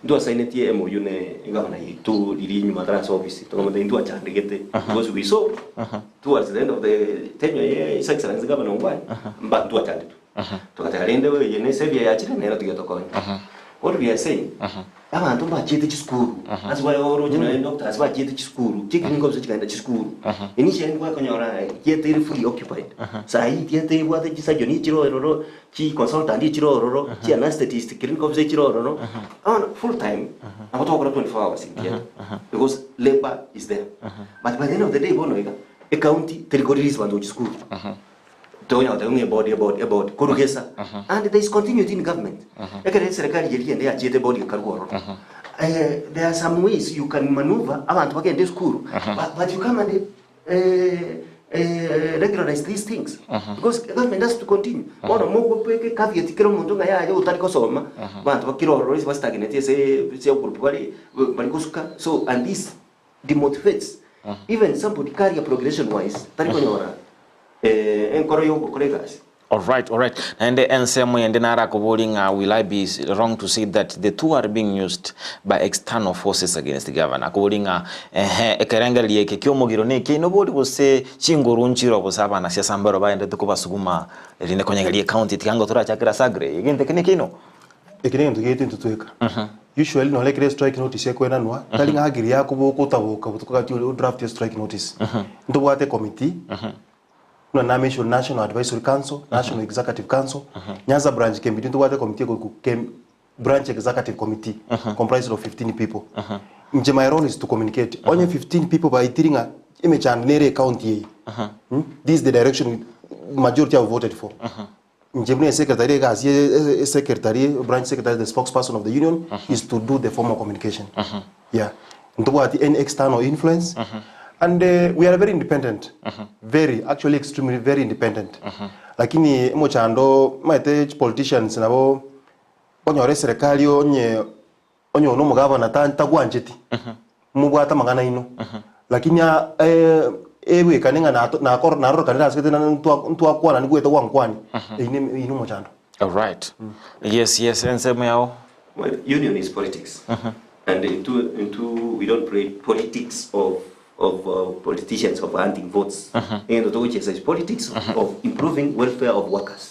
Ndwa signetie MOU ne governor yitu riri nyuma trans office. Tukamata ndwa chandikete because we saw towards the end of the tenure ya His Excellency Governor Ongwae mba ndwa chanditu. Tukataka rende we yene sevia yachire nero tigetokonya. What we are saying, abantu mbachete chisukuru, that's why original doctors bachete chisukuru, chikringo chikaenda chisukuru. Initially ngwakonyora theatre iri fully occupied. Saa hii theatre ibwate chisurgeon chiro ororo, chi consultant chiro ororo, chi anesthetist clinical officer chiro ororo, on full time abo tokora 24 hours in theatre because labor is there. But by the end of the day, bono iga e county territories bantu chisukuru tonya ote body about about kurugesa, and there is continuity in government. Ekere serikali yeriende yachete body karuoro, there are some ways you can maneuver abantu bagende school, but you come and regularize these things because government has to continue. Bono mugopeke caveat kero omonto ng'a yaye otari kosoma bantu bakirororo ase bastagnate ase ase group bari bari gosuka. So, and this demotivates even somebody career progression wise tari konyora enkoro yogokora egasi. All right. And the ensemo yende narakobori nga, will I be wrong to say that the two are being used by external forces against the governor? Akobori nga ehe ekerengereria eke kiomogiro ne nobori gose chinguru nchiro gose abana siasa mbero baendete kobasuguma erinde konyegeria county tikango turachakira sagre egente kine kino. Eki nä gä gä tå twä ka usually no lekere strike notice ekwenanwa tari ng'a agiri yaku bũkũtaboka bũtukagati draft ya strike notice. Ntũbwate committee na namisho National Advisory Council, National Executive Council, Nyanza branch kembidi ntũbwate committee eko kem branch executive committee comprised of 15 people. Nje my role is to communicate only 15 people by tiringa imechand nere county yeyi. This is the direction majority have voted for. Nje mune secretary gasi secretary, branch secretary, the spokesperson of the union, is to do the formal communication. Yeah, ntobwati any external influence, and we are very independent, very, actually extremely very independent. Lakini mochando maete politicians nabo onyore serikali onye onye ono mugavana tagwancheti mubwata mang'ana ino, lakini ebwekane ng'a narorokanire asigete ntwakwana nigwete gwankwani eine ino mochando. All right. Yes, ensemo yao. Well, union is politics. And into we don't play politics of politicians of hunting votes. And the which is politics of improving welfare of workers.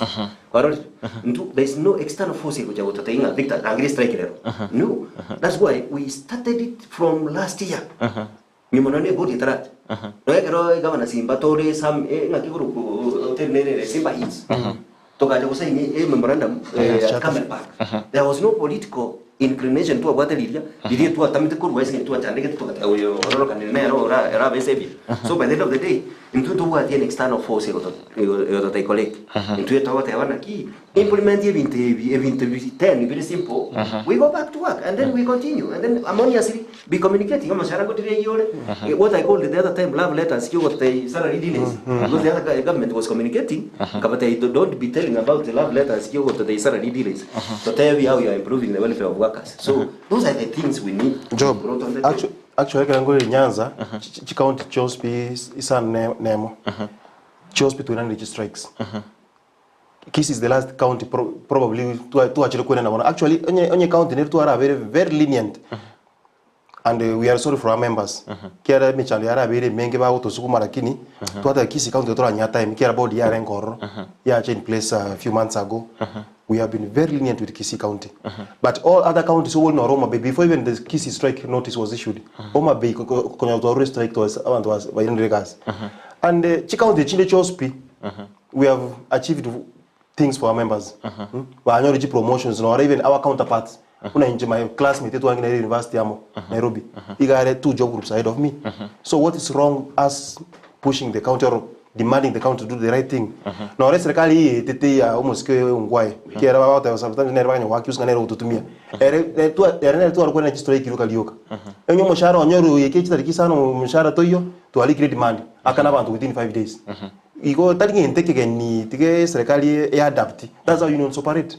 There is no external force which I would say Victor angry strike lero. No. That's why we started it from last year. Nyuma none body tarat. No ekero governor Simba tore some ngaki guru tenere Simba hits. Tokaja kusaini a memorandum at Camel Park. There was no political inclination to abwate liria liria tu atamite korwa ese tu achandike tu oyo ororo kanene nero ora era besebi. So by the end of the day, into tu bwati an external force egoto egoto take collect into to wana ki implement ebintu ebi ebintu 10 very simple. We go back to work and then we continue and then harmoniously be communicating kama shara kotire yole. What I called the other time love letters, you got the salary delays, because the other government was communicating kabata, don't be telling about the love letters, you got the salary delays, to tell you how you are improving the welfare of workers. So those are the things we need to Job brought on the table. Actually ekero ngore Nyanza chi county chospi isan nemo chospi tuinani strikes. Kisii is the last county probably tuachire kwena na actually onye county neri twara very very lenient, and we are sorry for our members kiara michando yara bere menge bagotusukuma, lakini twata Kisii county turanya time kiara body yare ngoro yacha in place a few months ago. We have been very lenient with Kisii County. But all other counties obori noro Homa Bay, before even the Kisii strike notice was issued, Homa Bay ko- ko- konya twarure strike twas abanto bas- bairanire egasi. And eh, chicounty chinde chionsi pi, we have achieved things for our members. Mm. Banyore chipromotions noro even our counterparts. Buna inche my classmate etwange nere university amo Nairobi. Iga are two job groups ahead of me. So what is wrong us pushing the county or demanding the county to do the right thing? Nore serikali eye etete ya omosike oyo ongwae. Kiera bagoteba sometimes nere bakanya goaccuse ng'a nere ogototumia. Ere ere twa ere nere tware kwerana chistrike rioka rioka. Onye omoshahara onye ore oike chitariki isano omoshahara toiyo, twarikire demand akana abanto within 5 days. Igo tari gento ekegeni tiga eserikali e adapt. That's how unions operate.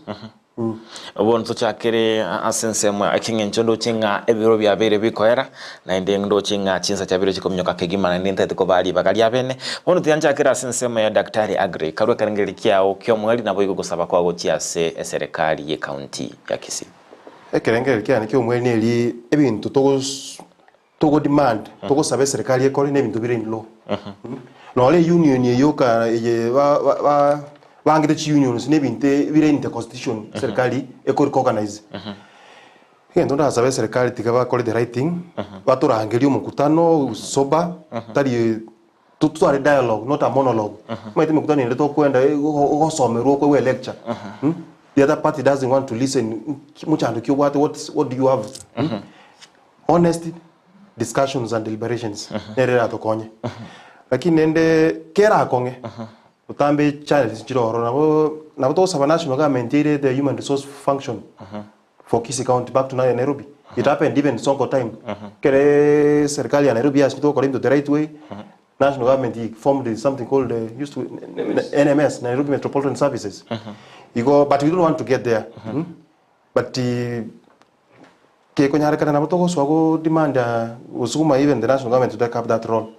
Bono tochakere ase ensemo ekeng'encho ndoche ng'a ebiro biabeire bikoera, naende ndoche ng'a chinsa chiabeire chikominyoka kegima naende ntaete kobaa ribaga riabene. Bono tiga nchakere ase ensemo ya Daktari Aggrey, karue ekerengererio kiao ki'omweri naboigo gosaba kwao gochia ase eserekari y'ecounty ya Kisii. Ekerengererio kiane ki'omweri neri ebinto togos togo demand togosaba eserekari ekore na ebinto bire in law. Nore eunion eye yoka eye ba ba ba bangete chiunions na ebinto bire in the constitution serikali eko recognize. Egento ndasabe eserekari tiga bakore the right thing, batorangerie omokutano sober, tari totware dialogue not a monologue. Omanyete emekutano ende tokoenda ogosomerwa okwe lecture. The other party doesn't want to listen, mochando ki obwate what what do you have? Honest discussions and deliberations nere eratokonye. Lakini rende kerakong'e otambe challenges nchire ororo nabo nabo togosaba national government eire the human resource function for Kisii county back to Nairobi. It happened even Sonko time. Kere serikali ya Nairobi yasindwa gokora ebinto the right way, national government formed something called used to NMS, Nairobi Metropolitan Services. Igo but we don't want to get there. But kekonyarekana nabo togosoa go demand gosukuma even the national government to take up that role.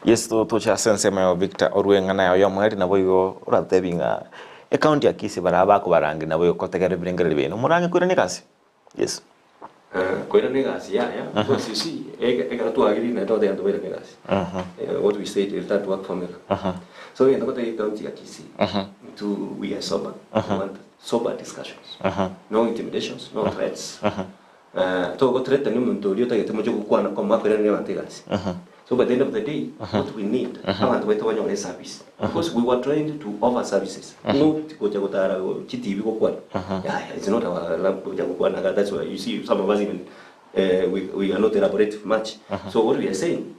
Yes, toche ase ensemo ya Victor Orweng'a naye oyo omweri nabo igo oratebi ng'a ecounty ya Kisii bara bakobarangeria nabo igo kotegerera ebirengererio biaino morange koirania egasi. Yes. Koirana egasi yaya, because you see, ekero twagirire naende togoteba ntobairane egasi. What we said, return to work formula. So egento goteba ecounty ya Kisii, to we are sober, we want sober discussions. No intimidations, no threats. Togothreaten omonto oria otagete moche gokwana komoa koiraneria abanto egasi. So by the end of the day, what we need, abanto baito banyore eservice. Because we were trained to offer services, not gocha gotara chitibi gokwana. Yaya, it's not our love gocha gokwana iga, that's why you see some of us even we are not elaborative much. So what we are saying,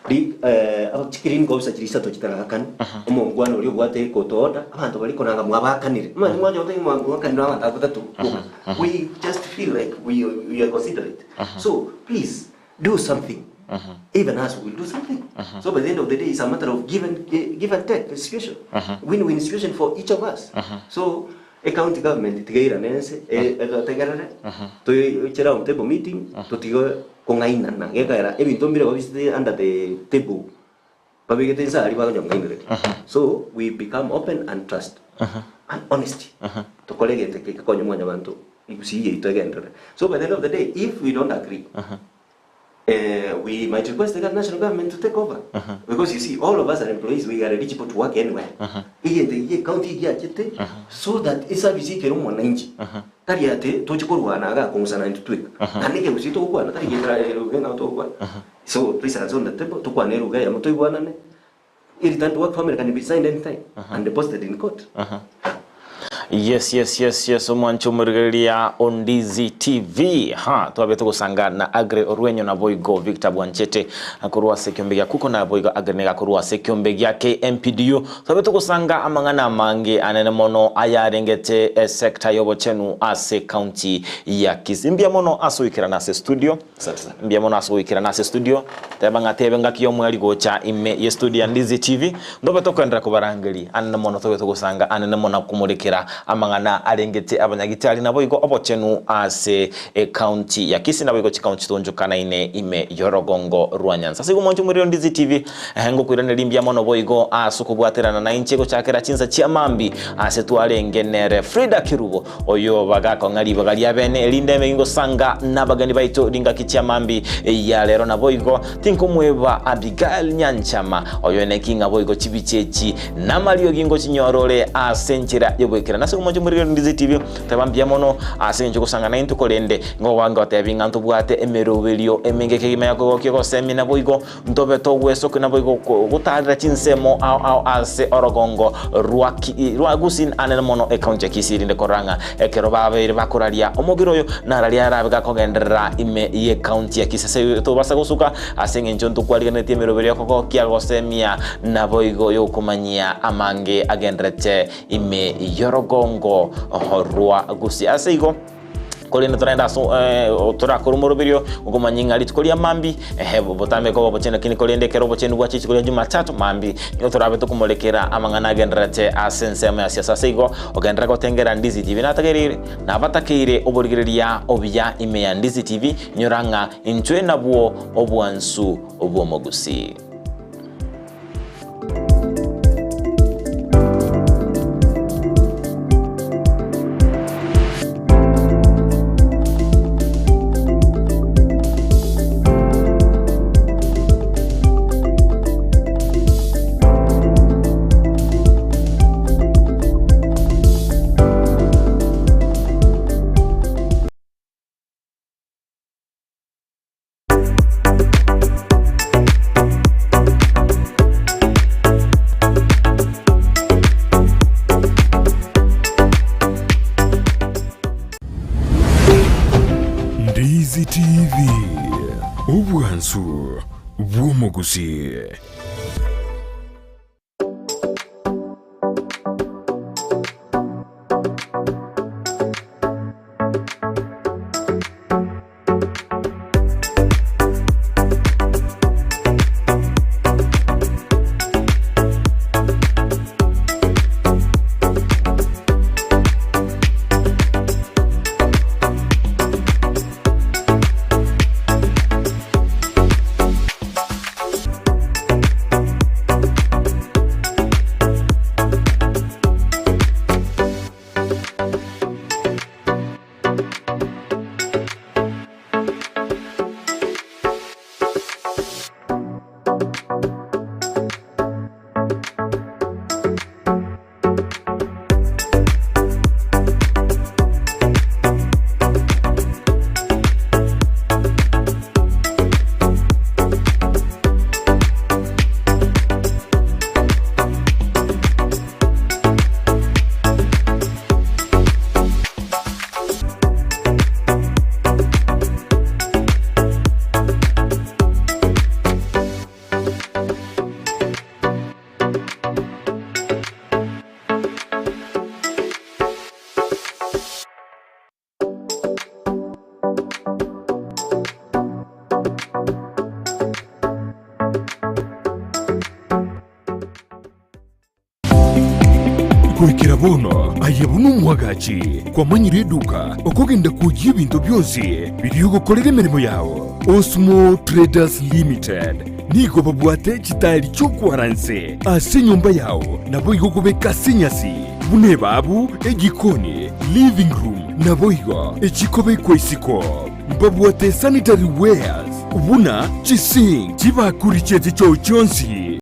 ri aba chiclinic officer chiria isato chitaragakana, omongwana oria obwate ecourt order, abanto baria koranga mwabakanire. Omanyete mwancha goteba ng'a mwakanire abanto abwo batato boka. We just feel like we are considerate. So please do something. Even us will do something. So by the end of the day, it's a matter of give and, give and take situation. Win-win situation for each of us. So a county government tigairane ense etotegerere toiche round table meeting totige kong'ainana gekagera ebinto mbire babisete under the table babegete inse aria bagonya kong'ainereria. So we become open and trust and honesty. Tokore egento eke gekonye mwanyabanto gusii yaito egenderere. So by the end of the day, if we don't agree, we might request the national government to take over. Because you see, all of us are employees, we are eligible to work anywhere. Egento eke county egiachete so that eservice ekere omwananchi. Tari ati toche korwana iga kong'usana intwe tweka. Naende ekegusii togokwana tari getara eruga eng'ao togokwana. So toisaranse on the table tokwane eruga eyemo toigwanane. Return to work family can be signed anytime and deposited in court. Yes, omwancho omorigereria Ondizi TV. Ha, twabete gosanga na Agre Orwenyo na boigo Victor Bwanchete akorwa ase ekiombe gia Kuko na boigo Agre niga akorwa ase ekiombe gia KMPDU. Twabete gosanga amang'ana amange anene mono ayarengete esector y'obochenu ase county ya Kisii. Mbuya mono ase oikerana ase studio. Mbuya mono ase goikerana ase studio. Teba ng'a tebe ngaki y'omweri gocha ime ye studio ya Ndizi TV. Ntobe tokoenderera kobarangeria anene mono tobe togosanga anene mono komorikera amang'ana arengete abanyagitari naboigo obochenu ase ecounty ya Kisii naboigo chicounty chitonchokanaine ime y'orogongo rwa Nyanza. Ase igo mwanche omorero Ndizi TV ngokoiraneria mbuya mono boigo ase okobwaterana nainche gochakera chinsa chia mambi ase twarenge nere Frida Kerubo oyo bagakong'a ribaga ria bene erinde ime ngosanga nabageni baito ringaki chia mambi ya rero naboigo tinkomweba Abigail Nyanchama oyo neki ng'a boigo chibicha echi namariogi ngochinyorore ase enchera y'oboikeranu. Nase omoche morigereria Ndizi TV teba mbuya mono ase eng'encho gosanga naintwe korende ngoba ngotebi ng'a ntobwate emeroberio emenge kegima ya kogokia gosemia naboigo ntobe togwesokia naboigo gotarera chinsemo ao ao ase orogongo rwa rwa Gusii anene mono ekaunti ya Kisii erinde korora ng'a ekero babeire bakoraria omobere oyo nararia arabe gakogenderera ime y'ekaunti ya Kisii. Ase tobasa gosuka ase eng'encho ntokwariganetie emeroberio y'okogokia gosemia naboigo y'okomanyia amange agenderete ime y'orogongo rwa Gusii. Ase igo korende torende ase torakore omoroberio okomanya ng'a rituko ria mambi ehe botambe koba obochenu lakini korende ekero obochenu bwacha rituko ria Jumatatu mambi nigo torabe tokomorekera amang'ana agendererete ase ensemo ya siasa. Ase igo ogenderere gotengera Ndizi TV natagereire nabatakeire oborigereria obuya ime ya Ndizi TV nyora ng'a intwe nabwo obwansu bw'omogusii. Ndizi TV, obwansu bw'omogusii. Goikera bono aye buna omwagachi kwamanyire eduka okogenda kwoyia ebinto bionsi biria ogokorera emeremo yao. Osmo Traders Limited nigo babwate chitairi chi'okwaranse ase enyomba yao naboigo kobeka ase enyasi buna ebabu, ejikoni, living room naboigo echikobekwa isiko. Mbabwate sanitary wares buna chisink, chibakuri chi'echichoo chionsi.